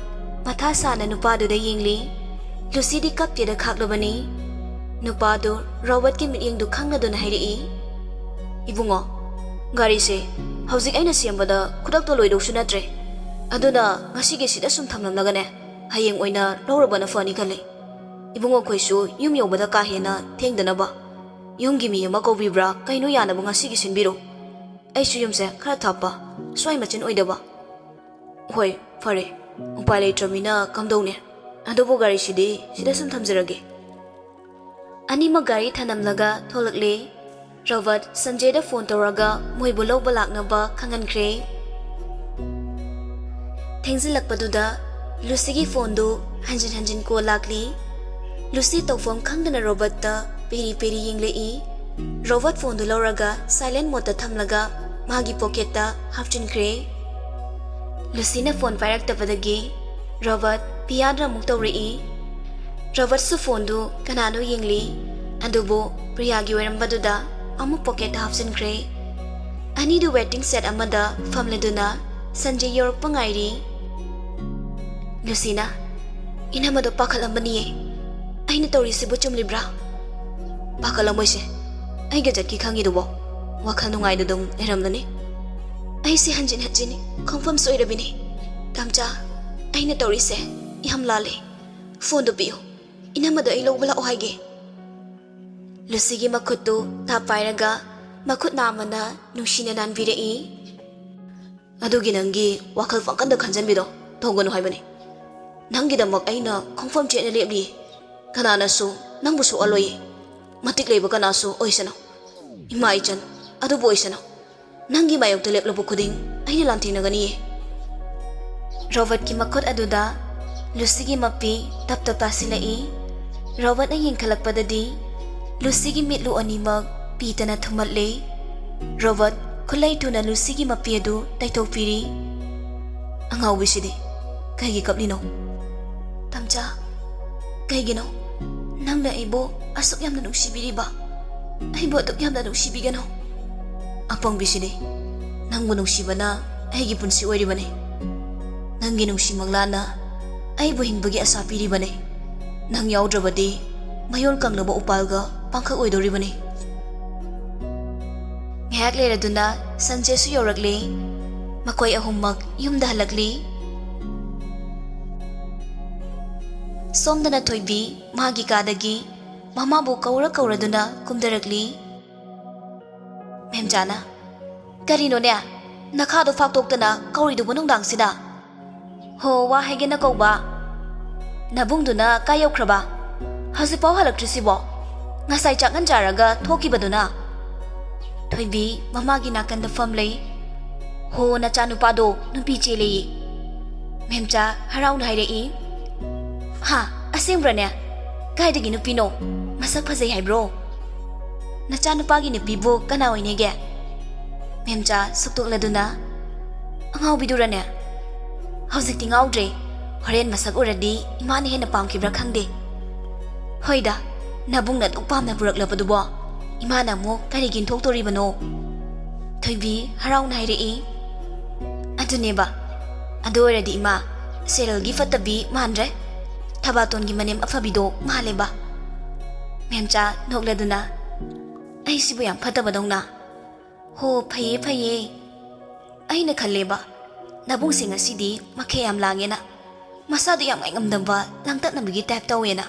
ꯃꯊꯥ ꯁꯥꯅ ꯅꯨꯄꯥꯗꯨꯗ ꯌꯦꯡꯂꯤ꯫ ꯂꯨꯁꯤꯗꯤ ꯀꯞꯇꯦꯗ ꯈꯥꯛꯂꯕꯅꯤ꯫ ꯅꯨꯄꯥꯗꯨ ꯔꯣꯕꯔꯠꯀꯤ ꯃꯤꯠꯌꯦꯡꯗꯨ ꯈꯪꯅꯗꯨꯅ ꯍꯥꯏꯔꯛꯏ, "ꯏꯕꯨꯡꯉꯣ, ꯒꯥꯔꯤꯁꯦ ꯍꯧꯖꯤꯛ ꯑꯩꯅ ꯁꯦꯝꯕꯗ ꯈꯨꯗꯛꯇ ꯂꯣꯏꯗꯧꯁꯨ ꯅꯠꯇ꯭ꯔꯦ꯫ ꯑꯗꯨꯅ ꯉꯁꯤꯒꯤ ꯁꯤꯗ ꯁꯨꯝ ꯊꯝꯂꯝꯂꯒꯅꯦ, ꯍꯌꯦꯡ ꯑꯣꯏꯅ ꯂꯧꯔꯕꯅ ꯐꯅꯤ ꯈꯜꯂꯦ꯫ ꯏꯕꯨꯡꯉꯣꯈꯣꯏꯁꯨ ꯌꯨꯝ ꯌꯧꯕꯗ ꯀꯥ ꯍꯦꯟꯅ ꯊꯦꯡꯗꯅꯕ꯫ ꯌꯨꯝꯒꯤ ꯃꯤ ꯑꯃ ꯀꯧꯕꯤꯕ꯭ꯔꯥ ꯀꯩꯅꯣ ꯌꯥꯅꯕ ꯉꯁꯤꯒꯤ ꯁꯤꯟꯕꯤꯔꯣ꯫ ꯑꯩꯁꯨ ꯌꯨꯝꯁꯦ ꯈꯔ ꯊꯥꯞꯄ, ꯁ꯭ꯋꯥꯏ ꯃꯆꯤꯟ ꯑꯣꯏꯗꯕ꯫" "ꯍꯣꯏ, ꯐꯔꯦ꯫ ꯎꯄꯥꯏ ꯂꯩꯇ꯭ꯔꯕꯅꯤꯅ ꯀꯝꯗꯧꯅꯤ? ꯑꯗꯨꯕꯨ ꯒꯥꯔꯤꯁꯤꯗꯤ ꯁꯤꯗ ꯁꯨꯝ ꯊꯝꯖꯔꯒꯦ꯫" ꯑꯅꯤꯃꯛ ꯒꯥꯔꯤ ꯊꯅꯝꯂꯒ ꯊꯣꯛꯂꯛꯂꯦ꯫ ꯔꯣꯕꯔꯠ ꯁꯟꯖꯦꯗ ꯐꯣꯟ ꯇꯧꯔꯒ ꯃꯣꯏꯕꯨ ꯂꯧꯕ ꯂꯥꯛꯅꯕ ꯈꯪꯍꯟꯈ꯭ꯔꯦ꯫ ꯊꯦꯡꯖꯤꯜꯂꯛꯄꯗꯨꯗ ꯂꯨꯁꯤꯒꯤ ꯐꯣꯟꯗꯨ ꯍꯟꯖꯤꯟ ꯍꯟꯖꯤꯟ ꯀꯣꯜ ꯂꯥꯛꯂꯤ꯫ ꯂꯨꯁꯤ ꯇꯧꯐꯝ ꯈꯪꯗꯅ ꯔꯣꯕꯔꯠꯇ ꯄꯦꯔꯤ ꯄꯦꯔꯤ ꯌꯦꯡꯂꯛꯏ꯫ ꯔꯣꯕꯔꯠ ꯐꯣꯟꯗꯨ ꯂꯧꯔꯒ ꯁꯥꯏꯂꯦꯟ ꯃꯣꯗꯇ ꯊꯝꯂꯒ ꯃꯥꯒꯤ ꯄꯣꯀꯦꯠꯇ ꯍꯥꯞꯆꯤꯟꯈ꯭ꯔꯦ꯫ ꯂꯨꯁꯤꯅ ꯐꯣꯟ ꯄꯥꯏꯔꯛꯇꯕꯗꯒꯤ ꯔꯣꯕꯔꯠ ꯄꯤꯌꯥꯗ ꯑꯃꯨꯛ ꯇꯧꯔꯛꯏ꯫ ꯔꯣꯕꯔꯠꯁꯨ ꯐꯣꯟꯗꯨ ꯀꯅꯥꯅꯣ ꯌꯦꯡꯂꯤ, ꯑꯗꯨꯕꯨ ꯄ꯭ꯔꯤꯌꯥꯒꯤ ꯑꯣꯏꯔꯝꯕꯗꯨꯗ ꯑꯃꯨꯛ ꯄꯣꯀꯦꯠꯇ ꯍꯥꯞꯆꯤꯟꯈ꯭ꯔꯦ꯫ ꯑꯅꯤꯗꯨ ꯋꯦꯇꯤꯡ ꯁꯦꯠ ꯑꯃꯗ ꯐꯝꯂꯗꯨꯅ ꯁꯟꯖꯦ ꯌꯧꯔꯛꯄ ꯉꯥꯏꯔꯤ꯫ ꯂꯨꯁꯤꯅ, "ꯏꯅꯝꯃꯗꯣ ꯄꯥꯈꯠꯂꯝꯕꯅꯤꯌꯦ꯫ ꯑꯩꯅ ꯇꯧꯔꯤꯁꯤꯕꯨ ꯆꯨꯝꯂꯤꯕ꯭ꯔꯥ?" "ꯄꯥꯈꯠꯂꯝꯃꯣꯏꯁꯦ꯫ ꯑꯩꯒ ꯖꯦꯛꯀꯤ ꯈꯪꯉꯤꯗꯨꯕꯣ꯫ ꯋꯥꯈꯜ ꯅꯨꯡꯉꯥꯏꯅ ꯑꯗꯨꯝ ꯂꯩꯔꯝꯂꯅꯤ꯫" "ꯑꯩꯁꯦ ꯍꯟꯖꯤꯟ ꯍꯟꯖꯤꯟ ꯈꯪꯐꯝ ꯁꯣꯏꯔꯕꯤꯅꯤ꯫ ꯇꯝꯆꯥ, ꯑꯩꯅ ꯇꯧꯔꯤꯁꯦ ꯌꯥꯝ ꯂꯥꯜꯂꯦ꯫ ꯐꯣꯟꯗꯨ ꯄꯤꯌꯨ꯫ ꯏꯅꯝꯃꯗꯣ ꯑꯩ ꯂꯧꯕ ꯂꯥꯛꯑꯣ ꯍꯥꯏꯒꯦ꯫" ꯂꯨꯁꯤꯒꯤ ꯃꯈꯨꯠꯇꯨ ꯊꯥꯞ ꯄꯥꯏꯔꯒ ꯃꯈꯨꯠ ꯅꯥꯝꯃꯅ ꯅꯨꯡꯁꯤꯅ ꯅꯥꯟꯕꯤꯔꯛꯏ꯫ "ꯑꯗꯨꯒꯤ ꯅꯪꯒꯤ ꯋꯥꯈꯜ ꯄꯪꯀꯟꯗ ꯈꯟꯖꯟꯕꯤꯗꯣ ꯇꯧꯒꯅꯨ ꯍꯥꯏꯕꯅꯤ꯫ ꯅꯪꯒꯤꯗꯃꯛ ꯑꯩꯅ ꯈꯣꯡꯐꯝ ꯆꯦꯠꯅ ꯂꯦꯞꯂꯤꯌꯦ꯫ ꯀꯅꯥꯅꯁꯨ ꯅꯪꯕꯨ ꯁꯣꯛꯍꯜꯂꯣꯏꯌꯦ꯫ ꯃꯇꯤꯛ ꯂꯩꯕ ꯀꯅꯥꯁꯨ ꯑꯣꯏꯁꯅꯨ꯫ ꯏꯃꯥ ꯏꯆꯟ ꯑꯗꯨꯕꯨ ꯑꯣꯏꯁꯅꯨ꯫ ꯅꯪꯒꯤ ꯃꯥꯌꯣꯛꯇ ꯂꯦꯞꯂꯛꯄ ꯈꯨꯗꯤꯡ ꯑꯩꯅ ꯂꯥꯟꯊꯦꯡꯅꯒꯅꯤꯌꯦ꯫" ꯔꯣꯕꯔꯠꯀꯤ ꯃꯈꯨꯠ ꯑꯗꯨꯗ ꯂꯨꯁꯤꯒꯤ ꯃꯄꯤ ꯇꯞ ꯇꯞ ꯇꯥꯁꯤꯜꯂꯛꯏ꯫ ꯔꯣꯕꯔꯠꯅ ꯌꯦꯡꯈꯠꯂꯛꯄꯗꯗꯤ ꯂꯨꯁꯤꯒꯤ ꯃꯤꯠꯂꯨ ꯑꯅꯤꯃꯛ ꯄꯤꯇꯅ ꯊꯨꯝꯍꯠꯂꯦ꯫ ꯔꯣꯕꯔꯠ ꯈꯨꯠꯂꯩ ꯊꯨꯅ ꯂꯨꯁꯤꯒꯤ ꯃꯄꯤ ꯑꯗꯨ ꯇꯩꯊꯣꯛꯄꯤꯔꯤ꯫ "ꯑꯉꯥꯎꯕꯤꯁꯤꯗꯤ ꯀꯩꯒꯤ ꯀꯞꯂꯤꯅꯣ?" "ꯇꯝꯆꯥ, ꯀꯩꯒꯤꯅꯣ ꯅꯪꯅ ꯑꯩꯕꯨ ꯑꯁꯨꯛ ꯌꯥꯝꯅ ꯅꯨꯡꯁꯤꯕꯤꯔꯤꯕ? ꯑꯩꯕꯨ ꯑꯗꯨꯛ ꯌꯥꯝꯅ ꯅꯨꯡꯁꯤꯕꯤꯒꯅꯨ꯫" "ꯑꯄꯪꯕꯤꯁꯤꯗꯤ, ꯅꯪꯕꯨ ꯅꯨꯡꯁꯤꯕꯅ ꯑꯩꯒꯤ ꯄꯨꯟꯁꯤ ꯑꯣꯏꯔꯤꯕꯅꯤ꯫ ꯅꯪꯒꯤ ꯅꯨꯡꯁꯤ ꯃꯪꯂꯥꯟꯅ ꯑꯩꯕꯨ ꯍꯤꯡꯕꯒꯤ ꯑꯁꯥ ꯄꯤꯔꯤꯕꯅꯤ꯫ ꯅꯪ ꯌꯥꯎꯗ꯭ꯔꯕꯗꯤ ꯃꯌꯣꯜ ꯀꯪꯂꯕ ꯎꯄꯥꯜꯒ ꯄꯥꯡꯈꯛ ꯑꯣꯏꯗꯧꯔꯤꯕꯅꯤ꯫ ꯉꯥꯏꯍꯥꯛ ꯂꯩꯔꯗꯨꯅ ꯁꯟꯖꯦꯠꯁꯨ ꯌꯧꯔꯛꯂꯦ꯫ ꯃꯈꯣꯏ ꯑꯍꯨꯝꯃꯛ ꯌꯨꯝꯗ ꯍꯜꯂꯛꯂꯤ꯫ ꯁꯣꯝꯗꯅ ꯊꯣꯏꯕꯤ ꯃꯥꯒꯤ ꯀꯥꯗꯒꯤ ꯃꯃꯥꯕꯨ ꯀꯧꯔ ꯀꯧꯔꯗꯨꯅ ꯀꯨꯝꯊꯔꯛꯂꯤ꯫ ꯃꯦꯝꯆꯥꯅ, "ꯀꯔꯤꯅꯣꯅꯦ, ꯅꯈꯥꯗꯣ ꯐꯥꯛꯇꯣꯛꯇꯅ ꯀꯧꯔꯤꯗꯨꯕꯨ ꯅꯨꯡꯗꯥꯡꯁꯤꯗ? ꯍꯣ, ꯋꯥ ꯍꯥꯏꯒꯦꯅ ꯀꯧꯕ꯫ ꯅꯕꯨꯡꯗꯨꯅ ꯀꯥꯏ ꯌꯧꯈ꯭ꯔꯕ? ꯍꯧꯖꯤꯛꯐꯥꯎ ꯍꯜꯂꯛꯇ꯭ꯔꯤꯁꯤꯕꯣ? ꯉꯁꯥꯏ ꯆꯥꯛ ꯉꯟ ꯆꯥꯔꯒ ꯊꯣꯛꯈꯤꯕꯗꯨꯅ?" ꯊꯣꯏꯕꯤ ꯃꯃꯥꯒꯤ ꯅꯥꯀꯟꯗ ꯐꯝꯂꯩ꯫ "ꯍꯣ, ꯅꯆꯥꯅꯨꯄꯥꯗꯣ ꯅꯨꯄꯤ ꯆꯦꯜꯂꯦꯌꯦ꯫" ꯃꯦꯝꯆꯥ ꯍꯔꯥꯎꯅ ꯍꯥꯏꯔꯛꯏ꯫ "ꯍꯥ, ꯑꯁꯦꯡꯕ꯭ꯔꯅꯦ? ꯀꯥꯏꯗꯒꯤ ꯅꯨꯄꯤꯅꯣ? ꯃꯁꯛ ꯐꯖꯩ ꯍꯥꯏꯕ꯭ꯔꯣ? ꯅꯆꯥꯅꯨꯄꯥꯒꯤ ꯅꯨꯄꯤꯕꯨ ꯀꯅꯥ ꯑꯣꯏꯅꯦꯒꯦ?" ꯃꯦꯝꯆꯥ ꯁꯨꯛꯇꯣꯛꯂꯗꯨꯅ, "ꯑꯉꯥꯎꯕꯤꯗꯨꯔꯅꯦ? ꯍꯧꯖꯤꯛꯇꯤ ꯉꯥꯎꯗ꯭ꯔꯦ꯫ ꯍꯣꯔꯦꯟ ꯃꯁꯛ ꯎꯔꯗꯤ ꯏꯃꯥꯅ ꯍꯦꯟꯅ ꯄꯥꯝꯈꯤꯕ꯭ꯔꯥ ꯈꯪꯗꯦ꯫ ꯍꯣꯏꯗ, ꯅꯕꯨꯡꯅ ꯑꯗꯨꯛ ꯄꯥꯝꯅ ꯄꯨꯔꯛꯂꯕꯗꯨꯕꯣ ꯏꯃꯥꯅ ꯑꯃꯨꯛ ꯀꯔꯤꯒꯤ ꯏꯟꯊꯣꯛꯇꯣꯔꯤꯕꯅꯣ?" ꯊꯣꯏꯕꯤ ꯍꯔꯥꯎꯅ ꯍꯥꯏꯔꯛꯏ꯫ "ꯑꯗꯨꯅꯦꯕ꯫ ꯑꯗꯨ ꯑꯣꯏꯔꯗꯤ ꯏꯃꯥ, ꯁꯦꯔꯦꯜꯒꯤ ꯐꯠꯇꯕꯤ ꯃꯥꯟꯗ꯭ꯔꯦ꯫ ꯊꯕꯥꯇꯣꯟꯒꯤ ꯃꯅꯦꯝ ꯑꯐꯕꯤꯗꯣ ꯃꯥꯜꯂꯦꯕ꯫" ꯃꯦꯝꯆꯥ ꯅꯣꯛꯂꯗꯨꯅ, "ꯑꯩꯁꯤꯕꯨ ꯌꯥꯝ ꯐꯠꯇꯕꯗꯧꯅ?" "ꯍꯣ, ꯐꯩꯌꯦ, ꯐꯩꯌꯦ꯫ ꯑꯩꯅ ꯈꯜꯂꯦꯕ, ꯅꯕꯨꯡꯁꯦ ꯉꯁꯤꯗꯤ ꯃꯈꯦ ꯌꯥꯝ ꯂꯥꯡꯉꯦꯅ, ꯃꯁꯥꯗꯣ ꯌꯥꯝ ꯉꯥꯏꯉꯝꯗꯕ, ꯂꯥꯡꯇꯛꯅꯕꯒꯤ ꯇꯥꯏꯞ ꯇꯧꯋꯦꯅ꯫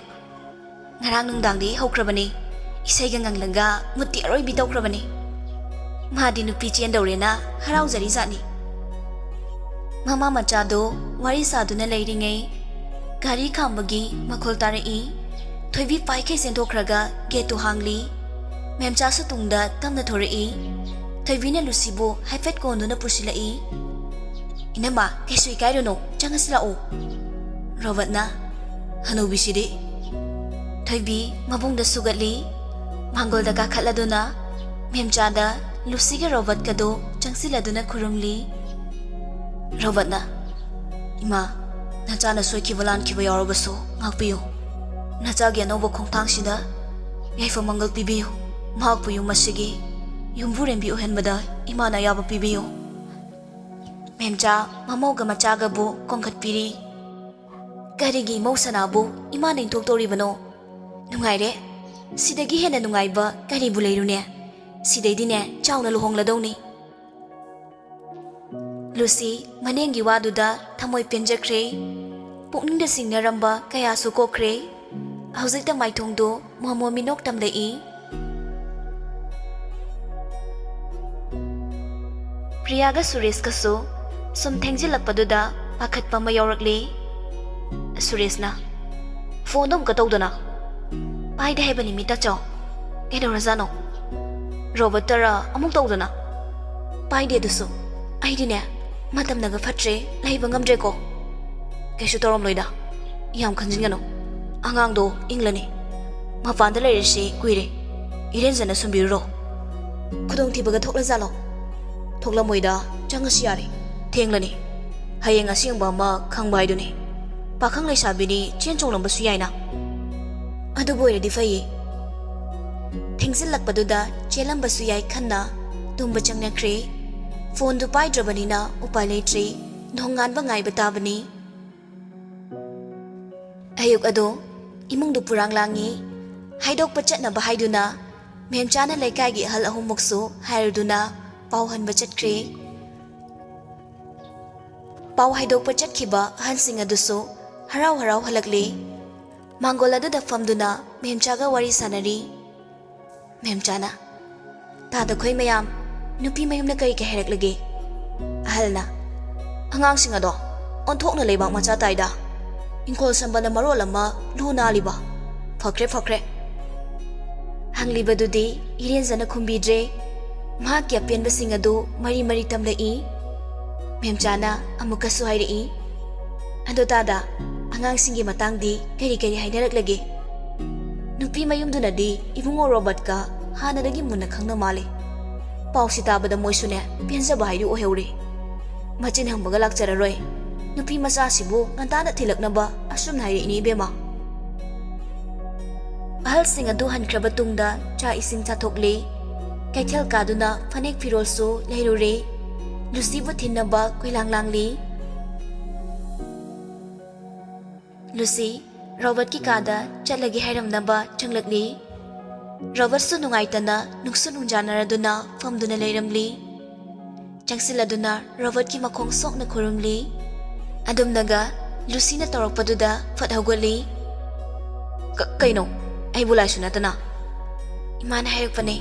ꯉꯔꯥꯡ ꯅꯨꯡꯗꯥꯡꯗꯤ ꯍꯧꯈ꯭ꯔꯕꯅꯤ, ꯏꯁꯩꯒ ꯉꯪꯂꯒ ꯃꯨꯠꯇꯤ ꯑꯔꯣꯏꯕꯤ ꯇꯧꯈ꯭ꯔꯕꯅꯤ꯫ ꯃꯥꯗꯤ ꯅꯨꯄꯤ ꯆꯦꯟꯗꯧꯔꯦꯅ ꯍꯔꯥꯎꯖꯔꯤꯖꯥꯠꯅꯤ꯫" ꯃꯃꯥ ꯃꯆꯥꯗꯣ ꯋꯥꯔꯤ ꯁꯥꯗꯨꯅ ꯂꯩꯔꯤꯉꯩ, ꯒꯥꯔꯤ ꯈꯥꯝꯕꯒꯤ ꯃꯈꯣꯜ ꯇꯥꯔꯛꯏ꯫ ꯊꯣꯏꯕꯤ ꯄꯥꯏꯈꯩ ꯆꯦꯟꯊꯣꯛꯈ꯭ꯔꯒ ꯒꯦꯠꯇꯨ ꯍꯥꯡꯂꯤ꯫ ꯃꯦꯝꯆꯥꯁꯨ ꯇꯨꯡꯗ ꯇꯞꯅ ꯊꯣꯔꯛꯏ꯫ ꯊꯣꯏꯕꯤꯅ ꯂꯨꯁꯤꯕꯨ ꯍꯥꯏꯐꯦꯠ ꯀꯣꯟꯗꯨꯅ ꯄꯨꯁꯤꯜꯂꯛꯏ꯫ "ꯏꯅꯝꯃ, ꯀꯩꯁꯨ ꯏꯀꯥꯏꯔꯨꯅꯨ, ꯆꯪꯉꯁꯤ ꯂꯥꯛꯎ꯫" ꯔꯣꯕꯠꯅ, "ꯍꯅꯨꯕꯤꯁꯤꯗꯤ꯫" ꯊꯣꯏꯕꯤ ꯃꯕꯨꯡꯗ ꯁꯨꯒꯠꯂꯤ꯫ ꯃꯥꯡꯒꯣꯜꯗ ꯀꯥꯈꯠꯂꯗꯨꯅ ꯃꯦꯝꯆꯥꯗ ꯂꯨꯁꯤꯒ ꯔꯣꯕꯠꯀꯗꯨ ꯆꯪꯁꯤꯜꯂꯗꯨꯅ ꯈꯨꯔꯨꯝꯂꯤ꯫ ꯔꯣꯕꯠꯅ, "ꯏꯃꯥ, ꯅꯆꯥꯅ ꯁꯣꯏꯈꯤꯕ ꯂꯥꯟꯈꯤꯕ ꯌꯥꯎꯔꯕꯁꯨ ꯉꯥꯛꯄꯤꯌꯨ꯫ ꯅꯆꯥꯒꯤ ꯑꯅꯧꯕ ꯈꯣꯡꯊꯥꯡꯁꯤꯗ ꯌꯥꯏꯐ ꯃꯪꯒꯜ ꯄꯤꯕꯤꯌꯨ꯫ ꯃꯍꯥꯛꯄꯨ ꯌꯨꯝ ꯑꯁꯤꯒꯤ ꯌꯨꯝꯕꯨꯔꯦꯝꯕꯤ ꯑꯣꯏꯍꯟꯕꯗ ꯏꯃꯥꯅ ꯑꯌꯥꯕ ꯄꯤꯕꯤꯌꯨ꯫" ꯃꯦꯝꯆꯥ ꯃꯃꯧꯒ ꯃꯆꯥꯒꯕꯨ ꯀꯣꯟꯈꯠꯄꯤꯔꯤ꯫ "ꯀꯔꯤꯒꯤ ꯏꯃꯧ ꯁꯅꯥꯕꯨ ꯏꯃꯥꯅ ꯏꯟꯊꯣꯛꯇꯧꯔꯤꯕꯅꯣ? ꯅꯨꯡꯉꯥꯏꯔꯦ꯫ ꯁꯤꯗꯒꯤ ꯍꯦꯟꯅ ꯅꯨꯡꯉꯥꯏꯕ ꯀꯔꯤꯕꯨ ꯂꯩꯔꯨꯅꯦ? ꯁꯤꯗꯩꯗꯤꯅꯦ ꯆꯥꯎꯅ ꯂꯨꯍꯣꯡꯂꯗꯧꯅꯤ꯫ ꯂꯨꯁꯤ ꯃꯅꯦꯝꯒꯤ ꯋꯥꯗꯨꯗ ꯊꯃꯣꯏ ꯄꯦꯟꯖꯈ꯭ꯔꯦ꯫ ꯄꯨꯛꯅꯤꯡꯗ ꯆꯤꯡꯅꯔꯝꯕ ꯀꯌꯥꯁꯨ ꯀꯣꯛꯈ꯭ꯔꯦ꯫ ꯍꯧꯖꯤꯛꯇ ꯃꯥꯏꯊꯣꯡꯗꯨ ꯃꯣꯃꯣ ꯃꯤꯅꯣꯛ ꯇꯝꯂꯛꯏ꯫ ꯄ꯭ꯔꯤꯌꯥꯒ ꯁꯨꯔꯦꯁꯀꯁꯨ ꯁꯨꯝ ꯊꯦꯡꯖꯤꯜꯂꯛꯄꯗꯨꯗ ꯄꯥꯈꯠꯄ ꯑꯃ ꯌꯥꯎꯔꯛꯂꯦ꯫ ꯁꯨꯔꯦꯁꯅ, "ꯐꯣꯟꯗꯣ ꯑꯃꯨꯛꯀ ꯇꯧꯗꯅ꯫ ꯄꯥꯏꯗꯦ ꯍꯥꯏꯕꯅꯤ ꯃꯤ, ꯇꯥꯆꯧ꯫ ꯀꯩꯗꯧꯔꯖꯥꯠꯅꯣ? ꯔꯣꯕꯔꯠꯇꯔ ꯑꯃꯨꯛ ꯇꯧꯗꯅ?" "ꯄꯥꯏꯗꯦ ꯑꯗꯨꯁꯨ꯫ ꯑꯩꯗꯤꯅꯦ, ꯃꯇꯝꯅꯒ ꯐꯠꯇ꯭ꯔꯦ, ꯂꯩꯕ ꯉꯝꯗ꯭ꯔꯦꯀꯣ꯫" "ꯀꯩꯁꯨ ꯇꯧꯔꯝꯂꯣꯏꯗ, ꯌꯥꯝ ꯈꯟꯖꯤꯟꯒꯅꯨ꯫ ꯑꯉꯥꯡꯗꯣ ꯏꯪꯂꯅꯤ꯫ ꯃꯄꯥꯟꯗ ꯂꯩꯔꯤꯁꯤ ꯀꯨꯏꯔꯦ꯫ ꯏꯔꯦꯟꯖꯅ ꯁꯨꯝꯕꯤꯔꯨꯔꯣ꯫ ꯈꯨꯗꯣꯡꯊꯤꯕꯒ ꯊꯣꯛꯂꯖꯥꯠꯂꯣ?" "ꯊꯣꯛꯂꯝꯃꯣꯏꯗ, ꯆꯪꯉꯁꯤ ꯌꯥꯔꯦ꯫ ꯊꯦꯡꯂꯅꯤ꯫ ꯍꯌꯦꯡ ꯑꯁꯦꯡꯕ ꯑꯃ ꯈꯪꯕ ꯍꯥꯏꯗꯨꯅꯤ꯫ ꯄꯥꯈꯪ ꯂꯩꯁꯥꯕꯤꯅꯤ, ꯆꯦꯟ ꯆꯣꯡꯂꯝꯕꯁꯨ ꯌꯥꯏꯅ꯫ ꯑꯗꯨꯕꯨ ꯑꯣꯏꯔꯗꯤ ꯐꯩꯌꯦ꯫" ꯊꯦꯡꯖꯤꯜꯂꯛꯄꯗꯨꯗ ꯆꯦꯜꯂꯝꯕꯁꯨ ꯌꯥꯏ ꯈꯟꯅ ꯇꯨꯝꯕ ꯆꯪꯅꯈ꯭ꯔꯦ꯫ ꯐꯣꯟꯗꯨ ꯄꯥꯏꯗ꯭ꯔꯕꯅꯤꯅ ꯎꯄꯥꯏ ꯂꯩꯇ꯭ꯔꯦ꯫ ꯅꯣꯡꯉꯥꯟꯕ ꯉꯥꯏꯕ ꯇꯥꯕꯅꯤ꯫ ꯑꯌꯨꯛ ꯑꯗꯣ ꯏꯃꯨꯡꯗꯨ ꯄꯨꯔꯥꯡ ꯂꯥꯡꯉꯤ꯫ ꯍꯥꯏꯗꯣꯛꯄ ꯆꯠꯅꯕ ꯍꯥꯏꯗꯨꯅ ꯃꯦꯝꯆꯥꯅ ꯂꯩꯀꯥꯏꯒꯤ ꯑꯍꯜ ꯑꯍꯨꯝꯃꯛꯁꯨ ꯍꯥꯏꯔꯗꯨꯅ ꯄꯥꯎ ꯍꯟꯕ ꯆꯠꯈ꯭ꯔꯦ꯫ ꯄꯥꯎ ꯍꯥꯏꯗꯣꯛꯄ ꯆꯠꯈꯤꯕ ꯑꯍꯜꯁꯤꯡ ꯑꯗꯨꯁꯨ ꯍꯔꯥꯎ ꯍꯔꯥꯎ ꯍꯜꯂꯛꯂꯦ꯫ ꯃꯥꯡꯒꯣꯜ ꯑꯗꯨꯗ ꯐꯝꯗꯨꯅ ꯃꯦꯝꯆꯥꯒ ꯋꯥꯔꯤ ꯁꯥꯟꯅꯔꯤ꯫ ꯃꯦꯝꯆꯥꯅ, "ꯇꯥꯗꯈꯣꯏ ꯃꯌꯥꯝ, ꯅꯨꯄꯤ ꯃꯌꯨꯝꯅ ꯀꯔꯤ ꯀꯩ ꯍꯥꯏꯔꯛꯂꯒꯦ?" ꯑꯍꯜꯅ, "ꯑꯉꯥꯡꯁꯤꯡ ꯑꯗꯣ ꯑꯣꯟꯊꯣꯛꯅ ꯂꯩꯕꯥꯛ ꯃꯆꯥ ꯇꯥꯏꯗ꯫ ꯏꯪꯈꯣꯜ ꯁꯝꯕꯅ ꯃꯔꯣꯜ ꯑꯃ ꯂꯨ ꯅꯥꯜꯂꯤꯕ꯫ ꯐꯈ꯭ꯔꯦ, ꯐꯈ꯭ꯔꯦ꯫" ꯍꯪꯂꯤꯕꯗꯨꯗꯤ ꯏꯔꯦꯟꯖꯅ ꯈꯨꯝꯕꯤꯗ꯭ꯔꯦ꯫ ꯃꯍꯥꯛꯀꯤ ꯑꯄꯦꯟꯕꯁꯤꯡ ꯑꯗꯨ ꯃꯔꯤ ꯃꯔꯤ ꯇꯝꯂꯛꯏ꯫ ꯃꯦꯝꯆꯥꯅ ꯑꯃꯨꯛꯀꯁꯨ ꯍꯥꯏꯔꯛꯏ, "ꯑꯗꯣ ꯇꯥꯗ, ꯑꯉꯥꯡꯁꯤꯡꯒꯤ ꯃꯇꯥꯡꯗꯤ ꯀꯔꯤ ꯀꯔꯤ ꯍꯥꯏꯅꯔꯛꯂꯒꯦ?" ꯅꯨꯄꯤ ꯃꯌꯨꯝꯗꯨꯅꯗꯤ ꯏꯕꯨꯡꯉꯣ ꯔꯣꯕꯔꯠꯀ ꯍꯥꯟꯅꯗꯒꯤ ꯃꯨꯟꯅ ꯈꯪꯅ ꯃꯥꯜꯂꯤ꯫ ꯄꯥꯎꯁꯤ ꯇꯥꯕꯗ ꯃꯣꯏꯁꯨꯅꯦ ꯄꯦꯟꯖꯕ ꯍꯥꯏꯗꯨ ꯑꯣꯏꯍꯧꯔꯦ꯫ ꯃꯆꯤꯟ ꯍꯪꯕꯒ ꯂꯥꯛꯆꯔꯔꯣꯏ꯫ ꯅꯨꯄꯤ ꯃꯆꯥꯁꯤꯕꯨ ꯉꯟꯇꯥꯅ ꯊꯤꯜꯂꯛꯅꯕ ꯑꯁꯨꯝꯅ ꯍꯥꯏꯔꯛꯏꯅꯤ ꯏꯕꯦꯝꯃ꯫ ꯑꯍꯜꯁꯤꯡ ꯑꯗꯨ ꯍꯟꯈ꯭ꯔꯕ ꯇꯨꯡꯗ ꯆꯥꯛ ꯏꯁꯤꯡ ꯆꯥꯊꯣꯛꯂꯦ꯫ ꯀꯩꯊꯦꯜ ꯀꯥꯗꯨꯅ ꯐꯅꯦꯛ ꯐꯤꯔꯣꯜꯁꯨ ꯂꯩꯔꯨꯔꯦ꯫ ꯂꯨꯁꯤꯕꯨ ꯊꯤꯟꯅꯕ ꯀꯣꯏꯂꯥꯡ ꯂꯥꯡꯂꯤ꯫ "ꯂꯨꯁꯤ, ꯔꯣꯕꯔꯠꯀꯤ ꯀꯥꯗ ꯆꯠꯂꯒꯦ ꯍꯥꯏꯔꯝꯅꯕ ꯆꯪꯂꯛꯂꯤ꯫ ꯔꯣꯕꯔꯠꯁꯨ ꯅꯨꯡꯉꯥꯏꯇꯅ ꯅꯨꯡꯁꯨ ꯅꯨꯡꯖꯥꯅꯔꯗꯨꯅ ꯐꯝꯗꯨꯅ ꯂꯩꯔꯝꯂꯤ꯫ ꯆꯪꯁꯤꯜꯂꯗꯨꯅ ꯔꯣꯕꯔꯠꯀꯤ ꯃꯈꯣꯡ ꯁꯣꯛꯅ ꯈꯨꯔꯨꯝꯂꯤ꯫ ꯑꯗꯨꯝꯅꯒ ꯂꯨꯁꯤꯅ ꯇꯧꯔꯛꯄꯗꯨꯗ ꯐꯠ ꯍꯧꯒꯠꯂꯤ꯫ "ꯀ-, ꯀꯩꯅꯣ? ꯑꯩꯕꯨ ꯂꯥꯏꯁꯨ ꯅꯠꯇꯅ?" "ꯏꯃꯥꯅ ꯍꯥꯏꯔꯛꯄꯅꯦ,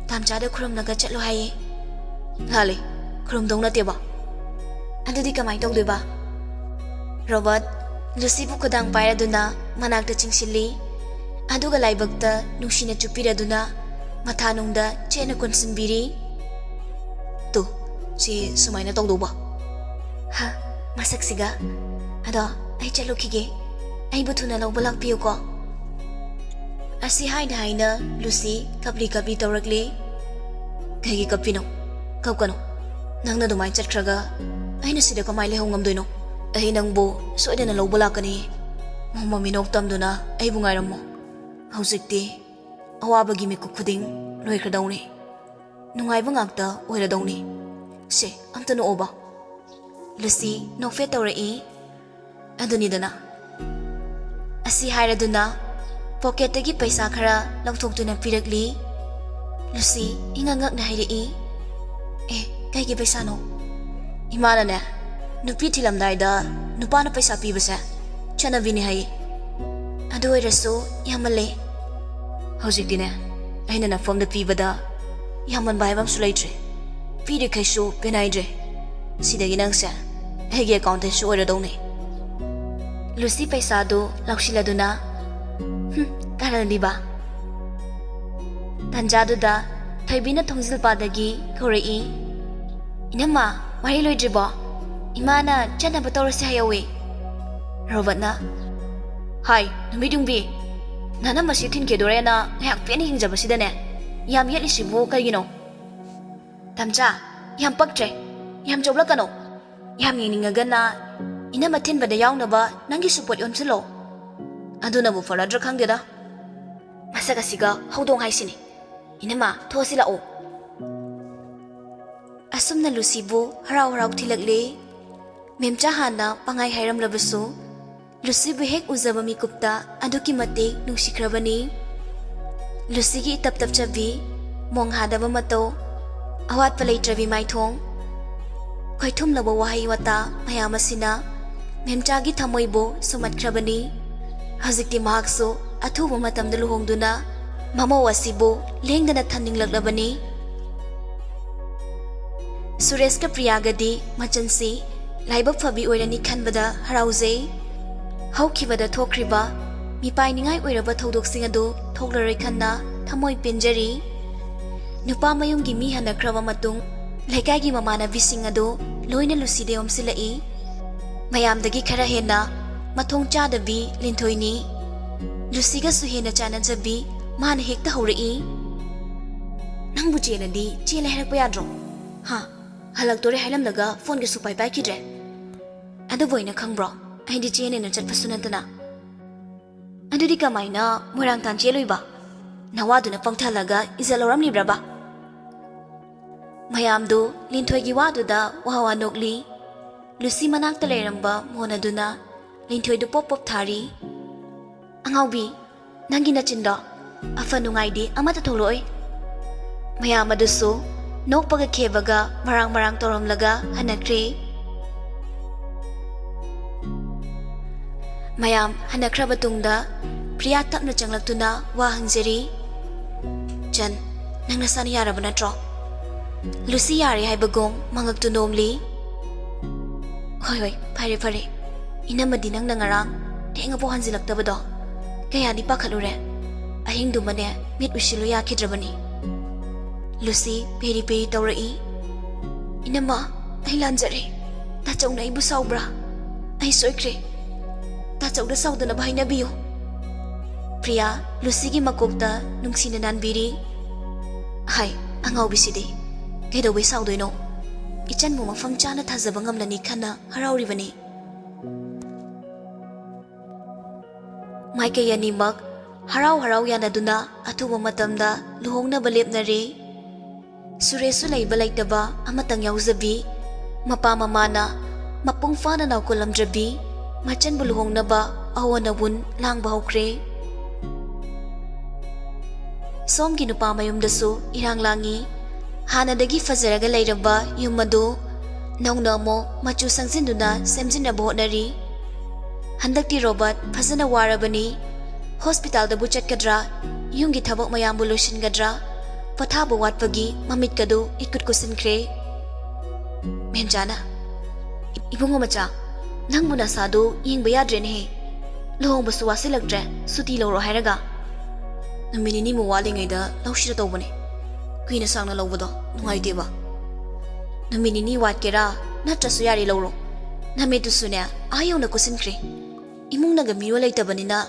ꯇꯥꯝꯆꯥꯗ ꯈꯨꯔꯨꯝꯂꯒ ꯆꯠꯂꯣ ꯍꯥꯏꯌꯦ꯫" "ꯂꯥꯜꯂꯦ, ꯈꯨꯔꯨꯝꯗꯧ ꯅꯠꯇꯦꯕ꯫" "ꯑꯗꯨꯗꯤ ꯀꯃꯥꯏ ꯇꯧꯗꯣꯏꯕ?" ꯔꯣꯕꯔꯠ ꯂꯨꯁꯤꯕꯨ ꯈꯨꯗꯥꯡ ꯄꯥꯏꯔꯗꯨꯅ ꯃꯅꯥꯛꯇ ꯆꯤꯡꯁꯤꯜꯂꯤ꯫ ꯑꯗꯨꯒ ꯂꯥꯏꯕꯛꯇ ꯅꯨꯡꯁꯤꯅ ꯆꯨꯞꯄꯤꯔꯗꯨꯅ ꯃꯊꯥꯅꯨꯡꯗ ꯆꯦꯠꯅ ꯀꯣꯟꯁꯤꯟꯕꯤꯔꯤ꯫ "ꯇꯨ, ꯁꯤ ꯁꯨꯃꯥꯏꯅ ꯇꯧꯗꯧꯕ꯫" "ꯍ, ꯃꯁꯛꯁꯤꯒ꯫ ꯑꯗꯣ ꯑꯩ ꯆꯠꯂꯨꯈꯤꯒꯦ꯫ ꯑꯩꯕꯨ ꯊꯨꯅ ꯂꯧꯕ ꯂꯥꯛꯄꯤꯌꯨꯀꯣ꯫" ꯑꯁꯤ ꯍꯥꯏꯅ ꯍꯥꯏꯅ ꯂꯨꯁꯤ ꯀꯞꯂꯤ ꯀꯞꯂꯤ ꯇꯧꯔꯛꯂꯤ꯫ "ꯀꯩꯒꯤ ꯀꯞꯄꯤꯅꯣ? ꯀꯞꯀꯅꯨ꯫ ꯅꯪꯅ ꯑꯗꯨꯃꯥꯏꯅ ꯆꯠꯈ꯭ꯔꯒ ꯑꯩꯅ ꯁꯤꯗ ꯀꯃꯥꯏꯅ ꯂꯩꯍꯧ ꯉꯝꯗꯣꯏꯅꯣ? ꯑꯩ ꯅꯪꯕꯨ ꯁꯣꯏꯗꯅ ꯂꯧꯕ ꯂꯥꯛꯀꯅꯤ꯫ ꯃꯣꯃꯣ ꯃꯤꯅꯣꯛ ꯇꯝꯗꯨꯅ ꯑꯩꯕꯨ ꯉꯥꯏꯔꯝꯃꯣ꯫ ꯍꯧꯖꯤꯛꯇꯤ ꯑꯋꯥꯕꯒꯤ ꯃꯤꯀꯨꯞ ꯈꯨꯗꯤꯡ ꯂꯣꯏꯈ꯭ꯔꯗꯧꯅꯤ꯫ ꯅꯨꯡꯉꯥꯏꯕ ꯉꯥꯛꯇ ꯑꯣꯏꯔꯗꯧꯅꯤ꯫ ꯁꯦ, ꯑꯝꯇ ꯅꯣꯛꯑꯣꯕ꯫" ꯂꯨꯁꯤ ꯅꯣꯛꯐꯦꯠ ꯇꯧꯔꯛꯏ꯫ "ꯑꯗꯨꯅꯤꯗꯅ꯫" ꯑꯁꯤ ꯍꯥꯏꯔꯗꯨꯅ ꯄꯣꯀꯦꯠꯇꯒꯤ ꯄꯩꯁꯥ ꯈꯔ ꯂꯧꯊꯣꯛꯇꯨꯅ ꯄꯤꯔꯛꯂꯤ꯫ ꯂꯨꯁꯤ ꯏꯉꯛ ꯉꯛꯅ ꯍꯥꯏꯔꯛꯏ, "ꯑꯦ, ꯀꯩꯒꯤ ꯄꯩꯁꯥꯅꯣ?" "ꯏꯃꯥꯅꯅꯦ, ꯅꯨꯄꯤ ꯊꯤꯂꯝꯗꯥꯏꯗ ꯅꯨꯄꯥꯅ ꯄꯩꯁꯥ ꯄꯤꯕꯁꯦ ꯆꯠꯅꯕꯤꯅꯤ ꯍꯥꯏꯌꯦ꯫ ꯑꯗꯨ ꯑꯣꯏꯔꯁꯨ ꯌꯥꯝꯃꯜꯂꯦ꯫ ꯍꯧꯖꯤꯛꯇꯤꯅꯦ, ꯑꯩꯅ ꯅꯐꯝꯗ ꯄꯤꯕꯗ ꯌꯥꯝꯃꯟꯕ ꯍꯥꯏꯕ ꯑꯃꯁꯨ ꯂꯩꯇ꯭ꯔꯦ꯫ ꯄꯤꯔꯤꯈꯩꯁꯨ ꯄꯦꯟꯅꯥꯏꯗ꯭ꯔꯦ꯫ ꯁꯤꯗꯒꯤ ꯅꯪꯁꯦ ꯑꯩꯒꯤ ꯑꯦꯀꯥꯎꯟꯇꯦꯟꯁꯨ ꯑꯣꯏꯔꯗꯧꯅꯦ꯫" ꯂꯨꯁꯤ ꯄꯩꯁꯥꯗꯨ ꯂꯧꯁꯤꯜꯂꯗꯨꯅ, "ꯍꯨꯝ, ꯀꯥꯔꯟꯗꯤꯕ꯫" ꯇꯥꯟꯖꯥꯗꯨꯗ ꯊꯣꯏꯕꯤꯅ ꯊꯣꯡꯖꯤꯜꯄꯥꯗꯒꯤ ꯀꯧꯔꯛꯏ, "ꯏꯅꯝꯃ, ꯋꯥꯔꯤ ꯂꯣꯏꯗ꯭ꯔꯤꯕꯣ? ꯏꯃꯥꯅ ꯆꯠꯅꯕ ꯇꯧꯔꯁꯦ ꯍꯥꯏꯍꯧꯋꯦ꯫" ꯔꯣꯕꯔꯠꯅ, "ꯍꯥꯏ, ꯅꯨꯃꯤꯠ ꯌꯨꯡꯕꯤ, ꯅꯅꯝꯃꯁꯤ ꯊꯤꯟꯈꯤꯗꯣꯔꯦꯅ ꯉꯥꯏꯍꯥꯛ ꯄꯦꯟꯅ ꯌꯦꯡꯖꯕꯁꯤꯗꯅꯦ ꯌꯥꯝ ꯌꯦꯠꯂꯤꯁꯤꯕꯨ ꯀꯩꯒꯤꯅꯣ?" "ꯇꯝꯆꯥ, ꯌꯥꯝ ꯄꯛꯇ꯭ꯔꯦ꯫ ꯌꯥꯝ ꯆꯣꯞꯂꯛꯀꯅꯣ꯫ ꯌꯥꯝ ꯌꯦꯡꯅꯤꯡꯉꯒꯅ ꯏꯅꯝꯃ ꯊꯤꯟꯕꯗ ꯌꯥꯎꯅꯕ ꯅꯪꯒꯤꯁꯨ ꯄꯣꯠ ꯌꯣꯝꯁꯤꯜꯂꯣ꯫ ꯑꯗꯨꯅꯕꯨ ꯐꯔꯗ꯭ꯔꯥ ꯈꯪꯗꯦꯗ꯫ ꯃꯁꯛ ꯑꯁꯤꯒ ꯍꯧꯗꯣꯡ ꯍꯥꯏꯁꯤꯅꯤ꯫ ꯏꯅꯝꯃ, ꯊꯣꯛꯑꯁꯤ ꯂꯥꯛꯑꯣ꯫" ꯑꯁꯨꯝꯅ ꯂꯨꯁꯤꯕꯨ ꯍꯔꯥꯎ ꯍꯔꯥꯎ ꯊꯤꯜꯂꯛꯂꯦ꯫ ꯃꯦꯝꯆꯥ ꯍꯥꯟꯅ ꯄꯪꯍꯥꯏ ꯍꯥꯏꯔꯝꯂꯕꯁꯨ, ꯂꯨꯁꯤꯕꯨ ꯍꯦꯛ ꯎꯖꯕ ꯃꯤꯀꯨꯞꯇ ꯑꯗꯨꯛꯀꯤ ꯃꯇꯤꯛ ꯅꯨꯡꯁꯤꯈ꯭ꯔꯕꯅꯤ꯫ ꯂꯨꯁꯤꯒꯤ ꯏꯇꯞ ꯇꯞꯆꯕꯤ, ꯃꯣꯡ ꯍꯥꯗꯕ ꯃꯇꯧ, ꯑꯋꯥꯠꯄ ꯂꯩꯇ꯭ꯔꯕꯤ ꯃꯥꯏꯊꯣꯡ, ꯈꯣꯏꯊꯨꯝꯂꯕ ꯋꯥꯍꯩ ꯋꯥꯇꯥ ꯃꯌꯥꯝ ꯑꯁꯤꯅ ꯃꯦꯝꯆꯥꯒꯤ ꯊꯃꯣꯏꯕꯨ ꯁꯨꯝꯍꯠꯈ꯭ꯔꯕꯅꯤ꯫ ꯍꯧꯖꯤꯛꯇꯤ ꯃꯍꯥꯛꯁꯨ ꯑꯊꯨꯕ ꯃꯇꯝꯗ ꯂꯨꯍꯣꯡꯗꯨꯅ ꯃꯃꯧ ꯑꯁꯤꯕꯨ ꯂꯦꯡꯗꯅ ꯊꯝꯅꯤꯡꯂꯛꯂꯕꯅꯤ꯫ ꯁꯨꯔꯦꯁꯀ ꯄ꯭ꯔꯤꯌꯥꯒꯗꯤ ꯃꯆꯟꯁꯤ ꯂꯥꯏꯕꯛ ꯐꯕꯤ ꯑꯣꯏꯔꯅꯤ ꯈꯟꯕꯗ ꯍꯔꯥꯎꯖꯩ꯫ ꯍꯧꯈꯤꯕꯗ ꯊꯣꯛꯈ꯭ꯔꯤꯕ ꯃꯤꯄꯥꯏꯅꯤꯡꯉꯥꯏ ꯑꯣꯏꯔꯕ ꯊꯧꯗꯣꯛꯁꯤꯡ ꯑꯗꯨ ꯊꯣꯛꯂꯔꯣꯏ ꯈꯟꯅ ꯊꯃꯣꯏ ꯄꯦꯟꯖꯔꯤ꯫ ꯅꯨꯄꯥ ꯃꯌꯨꯝꯒꯤ ꯃꯤ ꯍꯟꯅꯈ꯭ꯔꯕ ꯃꯇꯨꯡ ꯂꯩꯀꯥꯏꯒꯤ ꯃꯃꯥꯟꯅꯕꯤꯁꯤꯡ ꯑꯗꯨ ꯂꯣꯏꯅ ꯂꯨꯁꯤꯗ ꯌꯣꯝꯁꯤꯜꯂꯛꯏ꯫ ꯃꯌꯥꯝꯗꯒꯤ ꯈꯔ ꯍꯦꯟꯅ ꯃꯊꯣꯡ ꯆꯥꯗꯕꯤ ꯂꯤꯟꯊꯣꯏꯅꯤ꯫ ꯂꯨꯁꯤꯒꯁꯨ ꯍꯦꯟꯅ ꯆꯥꯟꯅꯖꯕꯤ ꯃꯥꯅ ꯍꯦꯛꯇ ꯍꯧꯔꯛꯏ꯫ "ꯅꯪꯕꯨ ꯆꯦꯜꯂꯗꯤ ꯆꯦꯜꯂꯦ ꯍꯥꯏꯔꯛꯄ ꯌꯥꯗ꯭ꯔꯣ? ꯍꯥ? ꯍꯜꯂꯛꯇꯣꯔꯦ ꯍꯥꯏꯔꯝꯂꯒ ꯐꯣꯟꯒꯁꯨ ꯄꯥꯏ ꯄꯥꯏꯈꯤꯗ꯭ꯔꯦ꯫ ꯑꯗꯨꯕꯨ ꯑꯩꯅ ꯈꯪꯕ꯭ꯔꯣ? ꯑꯩꯗꯤ ꯆꯦꯟꯅꯦꯅ ꯆꯠꯄꯁꯨ ꯅꯠꯇꯅ꯫" "ꯑꯗꯨꯗꯤ ꯀꯃꯥꯏꯅ ꯃꯣꯏꯔꯥꯡꯊꯥꯟ ꯆꯦꯜꯂꯨꯏꯕ? ꯅꯋꯥꯗꯨꯅ ꯄꯪꯊꯍꯜꯂꯒ ꯏꯖꯠ ꯂꯧꯔꯝꯂꯤꯕ꯭ꯔꯕ?" ꯃꯌꯥꯝꯗꯨ ꯂꯤꯟꯊꯣꯏꯒꯤ ꯋꯥꯗꯨꯗ ꯋꯥ ꯋꯥ ꯅꯣꯛꯂꯤ꯫ ꯂꯨꯁꯤ ꯃꯅꯥꯛꯇ ꯂꯩꯔꯝꯕ ꯃꯣꯟ ꯑꯗꯨꯅ ꯂꯤꯟꯊꯣꯏꯗꯨ ꯄꯣꯞ ꯄꯣꯞ ꯊꯥꯔꯤ꯫ "ꯑꯉꯥꯎꯕꯤ, ꯅꯪꯒꯤ ꯅꯆꯤꯟꯗꯣ ꯑꯐ ꯅꯨꯡꯉꯥꯏꯗꯤ ꯑꯃꯠꯇ ꯊꯣꯛꯂꯛꯑꯣꯏ꯫" ꯃꯌꯥꯝ ꯑꯗꯨꯁꯨ ꯅꯣꯛꯄꯒ ꯈꯦꯕꯒ ꯃꯔꯥꯡ ꯃꯔꯥꯡ ꯇꯧꯔꯝꯂꯒ ꯍꯟꯅꯈ꯭ꯔꯦ꯫ ꯃꯌꯥꯝ ꯍꯟꯅꯈ꯭ꯔꯕ ꯇꯨꯡꯗ ꯄ꯭ꯔꯤꯌꯥ ꯇꯞꯅ ꯆꯪꯂꯛꯇꯨꯅ ꯋꯥ ꯍꯪꯖꯔꯤ꯫ "ꯆꯟ, ꯅꯪ ꯅꯁꯥꯅ ꯌꯥꯔꯕ ꯅꯠꯇ꯭ꯔꯣ?" ꯂꯨꯁꯤ ꯌꯥꯔꯦ ꯍꯥꯏꯕꯒꯨꯝ ꯃꯉꯛꯇꯨ ꯅꯣꯝꯂꯤ꯫ "ꯍꯣꯏ, ꯍꯣꯏ, ꯐꯔꯦ, ꯐꯔꯦ꯫ ꯏꯅꯝꯃꯗꯤ ꯅꯪꯅ ꯉꯔꯥꯡ ꯊꯦꯡꯉꯐꯥꯎ ꯍꯟꯖꯤꯜꯂꯛꯇꯕꯗꯣ ꯀꯌꯥꯗꯤ ꯄꯥꯈꯠꯂꯨꯔꯦ꯫ ꯑꯍꯤꯡꯗꯨꯃꯅꯦ ꯃꯤꯠ ꯎꯏꯁꯤꯜꯂꯨ ꯌꯥꯈꯤꯗ꯭ꯔꯕꯅꯤ꯫" ꯂꯨꯁꯤ ꯄꯦꯔꯤ ꯄꯦꯔꯤ ꯇꯧꯔꯛꯏ꯫ "ꯏꯅꯝꯃ, ꯑꯩ ꯂꯥꯟꯖꯔꯦ꯫ ꯇꯥꯆꯧꯅ ꯑꯩꯕꯨ ꯁꯥꯎꯕ꯭ꯔꯥ? ꯑꯩ ꯁꯣꯏꯈ꯭ꯔꯦ꯫ ꯇꯥꯆꯧꯗ ꯁꯥꯎꯗꯅꯕ ꯍꯥꯏꯅꯕꯤꯌꯨ꯫" ꯄ꯭ꯔꯤꯌꯥ ꯂꯨꯁꯤꯒꯤ ꯃꯀꯣꯛꯇ ꯅꯨꯡꯁꯤꯅ ꯅꯥꯟꯕꯤꯔꯤ꯫ "ꯍꯥꯏ, ꯑꯉꯥꯎꯕꯤꯁꯤꯗꯤ꯫ ꯀꯩꯗꯧꯕꯩ ꯁꯥꯎꯗꯣꯏꯅꯣ? ꯏꯆꯟꯕꯨ ꯃꯐꯝ ꯆꯥꯅ ꯊꯥꯖꯕ ꯉꯝꯂꯅꯤ ꯈꯟꯅ ꯍꯔꯥꯎꯔꯤꯕꯅꯤ꯫" ꯃꯥꯏꯀꯩ ꯑꯅꯤꯃꯛ ꯍꯔꯥꯎ ꯍꯔꯥꯎ ꯌꯥꯅꯗꯨꯅ ꯑꯊꯨꯕ ꯃꯇꯝꯗ ꯂꯨꯍꯣꯡꯅꯕ ꯂꯦꯞꯅꯔꯦ꯫ ꯁꯨꯔꯦꯁꯁꯨ ꯂꯩꯕ ꯂꯩꯇꯕ ꯑꯃꯇꯪ ꯌꯥꯎꯖꯕꯤ, ꯃꯄꯥ ꯃꯃꯥꯅ ꯃꯄꯨꯡ ꯐꯥꯅ ꯅꯥꯎꯀꯣꯜꯂꯝꯗ꯭ꯔꯕꯤ, ꯃꯆꯟꯕꯨ ꯂꯨꯍꯣꯡꯅꯕ ꯑꯑꯣꯟ ꯑꯋꯨꯟ ꯂꯥꯡꯕ ꯍꯧꯈ꯭ꯔꯦ꯫ ꯁꯣꯝꯒꯤ ꯅꯨꯄꯥ ꯃꯌꯨꯝꯗꯁꯨ ꯏꯔꯥꯡ ꯂꯥꯡꯉꯤ꯫ ꯍꯥꯟꯅꯗꯒꯤ ꯐꯖꯔꯒ ꯂꯩꯔꯝꯕ ꯌꯨꯝ ꯑꯗꯨ ꯅꯧꯅ ꯑꯃꯨꯛ ꯃꯆꯨ ꯁꯪꯖꯤꯟꯗꯨꯅ ꯁꯦꯝꯖꯤꯟꯅꯕ ꯍꯣꯠꯅꯔꯤ꯫ ꯍꯟꯗꯛꯇꯤ ꯔꯣꯕꯔꯠ ꯐꯖꯅ ꯋꯥꯔꯕꯅꯤ꯫ ꯍꯣꯁꯄꯤꯇꯥꯜꯗꯕꯨ ꯆꯠꯀꯗ꯭ꯔꯥ, ꯌꯨꯝꯒꯤ ꯊꯕꯛ ꯃꯌꯥꯝꯕꯨ ꯂꯣꯏꯁꯤꯟꯒꯗ꯭ꯔꯥ, ꯄꯣꯊꯥꯕ ꯋꯥꯠꯄꯒꯤ ꯃꯃꯤꯠꯀꯗꯨ ꯏꯀꯨꯠ ꯀꯨꯠꯁꯤꯟꯈ꯭ꯔꯦ꯫ ꯃꯦꯝꯆꯥꯅ, "ꯏꯕꯨꯡꯉꯣ ꯃꯆꯥ, ꯅꯪꯕꯨ ꯅꯁꯥꯗꯨ ꯌꯦꯡꯕ ꯌꯥꯗ꯭ꯔꯦꯅꯦꯍꯦ꯫ ꯂꯨꯍꯣꯡꯕꯁꯨ ꯋꯥꯁꯤꯜꯂꯛꯇ꯭ꯔꯦ, ꯁꯨꯇꯤ ꯂꯧꯔꯣ ꯍꯥꯏꯔꯒ?" "ꯅꯨꯃꯤꯠ ꯅꯤꯅꯤꯃꯨꯛ ꯋꯥꯠꯂꯤꯉꯩꯗ ꯂꯧꯁꯤꯔ ꯇꯧꯕꯅꯦ꯫ ꯀꯨꯏꯅ ꯁꯥꯡꯅ ꯂꯧꯕꯗꯣ ꯅꯨꯡꯉꯥꯏꯇꯦꯕ꯫ ꯅꯨꯃꯤꯠ ꯅꯤꯅꯤ ꯋꯥꯠꯀꯦꯔꯥ, ꯅꯠꯇ꯭ꯔꯁꯨ ꯌꯥꯔꯦ, ꯂꯧꯔꯣ꯫ ꯅꯃꯤꯠꯇꯨꯁꯨꯅꯦ, ꯑꯥ ꯌꯧꯅ ꯀꯨꯠꯁꯤꯟꯈ꯭ꯔꯦ꯫ ꯏꯃꯨꯡꯅꯒ ꯃꯤꯔꯣꯜ ꯂꯩꯇꯕꯅꯤꯅ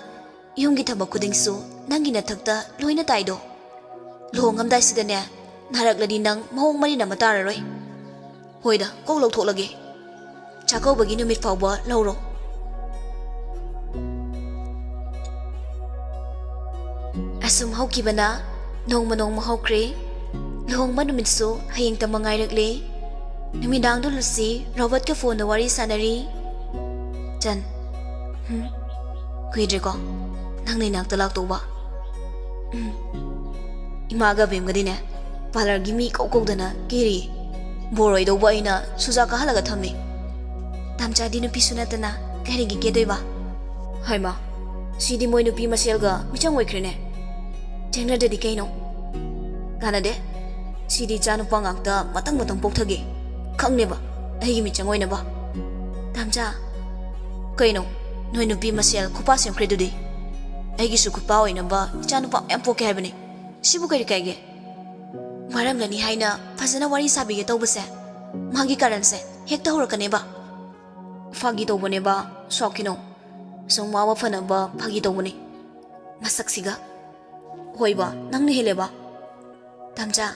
ꯌꯨꯝꯒꯤ ꯊꯕꯛ ꯈꯨꯗꯤꯡꯁꯨ ꯅꯪꯒꯤ ꯅꯊꯛꯇ ꯂꯣꯏꯅ ꯇꯥꯏꯗꯣ꯫ ꯂꯨꯍꯣꯡꯉꯝꯗꯥꯏꯁꯤꯗꯅꯦ, ꯅꯥꯔꯛꯂꯗꯤ ꯅꯪ ꯃꯑꯣꯡ ꯃꯔꯤꯟ ꯑꯃ ꯇꯥꯔꯔꯣꯏ꯫ ꯍꯣꯏꯗ, ꯀꯣꯛ ꯂꯧꯊꯣꯛꯂꯒꯦ꯫ ꯆꯥꯛꯀꯧꯕꯒꯤ ꯅꯨꯃꯤꯠ ꯐꯥꯎꯕ ꯂꯧꯔꯣ꯫" ꯑꯁꯨꯝ ꯍꯧꯈꯤꯕꯅ ꯅꯣꯡꯃ ꯅꯣꯡꯃ ꯍꯧꯈ꯭ꯔꯦ꯫ ꯂꯨꯍꯣꯡꯕ ꯅꯨꯃꯤꯠꯁꯨ ꯍꯌꯦꯡꯇ ꯃꯉꯥꯏꯔꯛꯂꯦ꯫ ꯅꯨꯃꯤꯗꯥꯡꯗꯨ ꯂꯨꯁꯤ ꯔꯣꯕꯔꯠꯀ ꯐꯣꯟꯗ ꯋꯥꯔꯤ ꯁꯥꯟꯅꯔꯤ꯫ "ꯆꯟ, ꯍꯨꯝ, ꯀꯨꯏꯗ꯭ꯔꯦꯀꯣ ꯅꯪꯅ ꯏꯅꯥꯛꯇ ꯂꯥꯛꯇꯧꯕ?" "ꯎꯝ, ꯏꯃꯥꯒ ꯕꯦꯝꯒꯗꯤꯅꯦ ꯄꯥꯔꯂꯔꯒꯤ ꯃꯤ ꯀꯧ ꯀꯧꯗꯅ ꯀꯦꯔꯤ꯫ ꯕꯣꯔ ꯑꯣꯏꯗꯧꯕ ꯑꯩꯅ ꯁꯨꯖꯥ ꯀꯥꯍꯜꯂꯒ ꯊꯝꯃꯤ꯫" "ꯇꯥꯝꯆꯥꯗꯤ ꯅꯨꯄꯤꯁꯨ ꯅꯠꯇꯅ ꯀꯔꯤꯒꯤ ꯀꯦꯗꯣꯏꯕ?" "ꯍꯥꯏꯃ, ꯁꯤꯗꯤ ꯃꯣꯏ ꯅꯨꯄꯤ ꯃꯁꯦꯜꯒ ꯃꯤꯆꯪ ꯑꯣꯏꯈ꯭ꯔꯦꯅꯦ꯫ ꯆꯦꯡꯅꯗ꯭ꯔꯗꯤ ꯀꯩꯅꯣ?" "ꯀꯥꯟꯅꯗꯦ꯫ ꯁꯤꯗꯤ ꯏꯆꯥ ꯅꯨꯄꯥ ꯉꯥꯛꯇ ꯃꯊꯪ ꯃꯊꯪ ꯄꯣꯛꯊꯒꯦ꯫ ꯈꯪꯅꯦꯕ, ꯑꯩꯒꯤ ꯃꯤꯆꯪ ꯑꯣꯏꯅꯕ꯫" "ꯇꯥꯝꯆꯥ꯫" "ꯀꯩꯅꯣ? ꯅꯣꯏ ꯅꯨꯄꯤ ꯃꯁꯦꯜ ꯈꯨꯄꯥ ꯁꯦꯝꯈ꯭ꯔꯤꯗꯨꯗꯤ? ꯑꯩꯒꯤꯁꯨ ꯈꯨꯄꯥ ꯑꯣꯏꯅꯕ ꯏꯆꯥ ꯅꯨꯄꯥ ꯃꯌꯥꯝ ꯄꯣꯛꯀꯦ ꯍꯥꯏꯕꯅꯤ꯫ ꯁꯤꯕꯨ ꯀꯔꯤ ꯀꯥꯏꯒꯦ? ꯋꯥꯔꯝꯂꯅꯤ ꯍꯥꯏꯅ ꯐꯖꯅ ꯋꯥꯔꯤ ꯁꯥꯕꯤꯒꯦ ꯇꯧꯕꯁꯦ, ꯃꯥꯒꯤ ꯀꯔꯟꯁꯦ ꯍꯦꯛꯇ ꯍꯧꯔꯛꯀꯅꯦꯕ꯫" "ꯐꯥꯒꯤ ꯇꯧꯕꯅꯦꯕ, ꯁꯥꯎꯈꯤꯅꯣ꯫ ꯁꯨꯝ ꯋꯥꯕ ꯐꯅꯕ ꯐꯥꯒꯤ ꯇꯧꯕꯅꯤ꯫ ꯃꯁꯛꯁꯤꯒ꯫ ꯍꯣꯏꯕ, ꯅꯪꯅ ꯍꯦꯜꯂꯦꯕ꯫" "ꯇꯥꯝꯆꯥ꯫"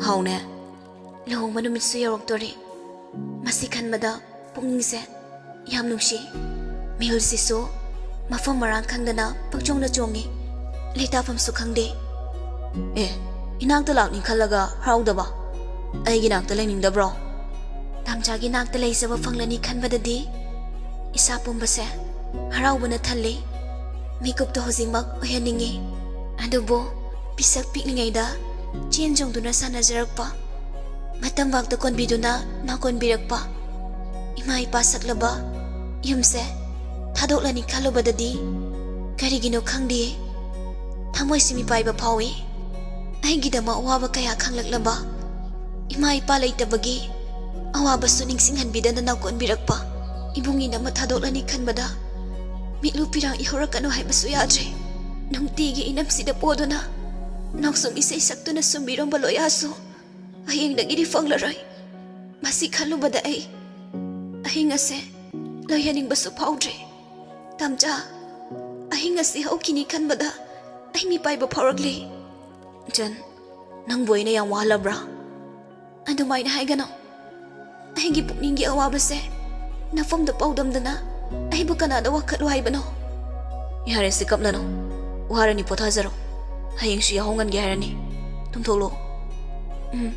"ꯍꯥꯎꯅꯦ꯫ ꯂꯨꯍꯣꯡꯕ ꯅꯨꯃꯤꯠꯁꯨ ꯌꯧꯔꯛꯇꯣꯔꯦ꯫ ꯃꯁꯤ ꯈꯟꯕꯗ ꯄꯨꯛꯅꯤꯡꯁꯦ ꯌꯥꯝ ꯅꯨꯡꯁꯤ꯫ ꯃꯤꯍꯨꯜꯁꯤꯁꯨ ꯃꯐꯝ ꯃꯔꯥꯡ ꯈꯪꯗꯅ ꯄꯪꯆꯣꯡꯗ ꯆꯣꯡꯉꯤ꯫ ꯂꯩꯇꯥꯐꯝꯁꯨ ꯈꯪꯗꯦ꯫" "ꯑꯦ, ꯏꯅꯥꯛꯇ ꯂꯥꯛꯅꯤ ꯈꯜꯂꯒ ꯍꯔꯥꯎꯗꯕ? ꯑꯩꯒꯤ ꯅꯥꯛꯇ ꯂꯩꯅꯤꯡꯗꯕ꯭ꯔꯣ?" "ꯇꯥꯝꯆꯥꯒꯤ ꯅꯥꯛꯇ ꯂꯩꯖꯕ ꯐꯪꯂꯅꯤ ꯈꯟꯕꯗꯗꯤ ꯏꯁꯥ ꯄꯨꯝꯕꯁꯦ ꯍꯔꯥꯎꯕꯅ ꯊꯜꯂꯤ꯫ ꯃꯤꯀꯨꯞꯇꯣ ꯍꯧꯖꯤꯛꯃꯛ ꯑꯣꯏꯍꯟꯅꯤꯡꯉꯤ꯫ ꯑꯗꯨꯕꯨ ꯄꯤꯁꯛ ꯄꯤꯛꯂꯤꯉꯩꯗ ꯆꯦꯟ ꯆꯣꯡꯗꯨꯅ ꯁꯥꯟꯅꯖꯔꯛꯄ, ꯃꯇꯝ ꯉꯥꯛꯇ ꯀꯣꯟꯕꯤꯗꯨꯅ ꯅꯥꯀꯣꯟꯕꯤꯔꯛꯄ ꯏꯃꯥ ꯏꯄꯥ ꯁꯛꯂꯕ ꯌꯨꯝꯁꯦ ꯊꯥꯗꯣꯛꯂꯅꯤ ꯈꯜꯂꯨꯕꯗꯗꯤ ꯀꯔꯤꯒꯤꯅꯣ ꯈꯪꯗꯦ, ꯊꯃꯣꯏꯁꯤ ꯃꯤꯄꯥꯏꯕ ꯐꯥꯎꯏ꯫ ꯑꯩꯒꯤꯗꯃꯛ ꯑꯋꯥꯕ ꯀꯌꯥ ꯈꯪꯂꯛꯂꯕ ꯏꯃꯥ ꯏꯄꯥ ꯂꯩꯇꯕꯒꯤ ꯑꯋꯥꯕꯁꯨ ꯅꯤꯡꯁꯤꯡꯍꯟꯕꯤꯗꯅ ꯅꯥꯀꯣꯟꯕꯤꯔꯛꯄ ꯏꯕꯨꯡꯒꯤ ꯅꯝꯃ ꯊꯥꯗꯣꯛꯂꯅꯤ ꯈꯟꯕꯗ ꯃꯤꯠꯂꯨ ꯄꯤꯔꯥꯡ ꯏꯍꯧꯔꯛꯀꯅꯨ ꯍꯥꯏꯕꯁꯨ ꯌꯥꯗ꯭ꯔꯦ꯫ ꯅꯨꯡꯇꯤꯒꯤ ꯏꯅꯝꯁꯤꯗ ꯄꯣꯗꯨꯅ ꯅꯥꯎꯁꯨꯝ ꯏꯁꯩ ꯁꯛꯇꯨꯅ ꯁꯨꯝꯕꯤꯔꯝꯕ ꯂꯣꯌꯥꯁꯨ ꯍꯌꯦꯡꯗꯒꯤꯗꯤ ꯐꯪꯂꯔꯣꯏ꯫ ꯃꯁꯤ ꯈꯜꯂꯨꯕꯗ ꯑꯩ ꯑꯍꯤꯡ ꯑꯁꯦ ꯂꯩꯍꯟꯅꯤꯡꯕꯁꯨ ꯐꯥꯎꯗ꯭ꯔꯦ꯫ ꯇꯝꯆꯥ, ꯑꯍꯤꯡ ꯑꯁꯤ ꯍꯧꯈꯤꯅꯤ ꯈꯟꯕꯗ ꯑꯩ ꯃꯤꯄꯥꯏꯕ ꯐꯥꯎꯔꯛꯂꯦ꯫ ꯏꯆꯟ, ꯅꯪꯕꯨ ꯑꯩꯅ ꯌꯥꯝ ꯋꯥꯍꯜꯂꯕ꯭ꯔꯥ? ꯑꯗꯨꯃꯥꯏꯅ ꯍꯥꯏꯒꯅꯨ꯫ ꯑꯩꯒꯤ ꯄꯨꯛꯅꯤꯡꯒꯤ ꯑꯋꯥꯕꯁꯦ ꯅꯐꯝꯗ ꯄꯥꯎꯗꯝꯗꯅ ꯑꯩꯕꯨ ꯀꯅꯥꯗ ꯋꯥꯀꯠꯂꯨ ꯍꯥꯏꯕꯅꯣ? ꯌꯥꯔꯦꯁꯦ, ꯀꯞꯂꯅꯨ꯫ ꯋꯥꯔꯅꯤ, ꯄꯣꯊꯥꯖꯔꯣ꯫ ꯍꯌꯦꯡꯁꯨ ꯌꯥꯍꯧ ꯉꯟꯒꯦ ꯍꯥꯏꯔꯅꯤ꯫ ꯇꯨꯝꯊꯣꯛꯂꯣ꯫ ꯎꯝ꯫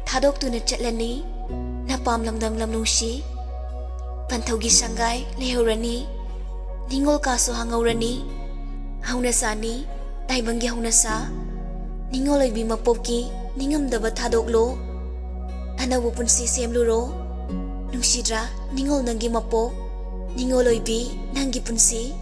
ꯊꯥꯗꯣꯛꯇꯨꯅ ꯆꯠꯂꯅꯤ ꯅꯄꯥꯝ ꯂꯝꯗꯝ ꯂꯝꯂꯣꯡꯁꯤ꯫ ꯄꯟꯊꯧꯒꯤ ꯁꯪꯒꯥꯏ ꯂꯩꯍꯧꯔꯅꯤ꯫ ꯅꯤꯡꯉꯣꯜ ꯀꯥꯁꯨ ꯍꯥꯡꯍꯧꯔꯅꯤ꯫ ꯍꯧꯅꯁꯥꯅꯤ ꯇꯥꯏꯕꯪꯒꯤ ꯍꯧꯅꯁꯥ꯫ ꯅꯤꯡꯉꯣꯜ ꯑꯣꯏꯕꯤ ꯃꯄꯣꯛꯀꯤ ꯅꯤꯡꯉꯝꯗꯕ ꯊꯥꯗꯣꯛꯂꯣ꯫ ꯑꯅꯧꯕ ꯄꯨꯟꯁꯤ ꯁꯦꯝꯂꯨꯔꯣ꯫ ꯅꯨꯡꯁꯤꯗ꯭ꯔꯥ ꯅꯤꯡꯉꯣꯜ ꯅꯪꯒꯤ ꯃꯄꯣꯛ? ꯅꯤꯡꯉꯣꯜ ꯑꯣꯏꯕꯤ ꯅꯪꯒꯤ ꯄꯨꯟꯁꯤ꯫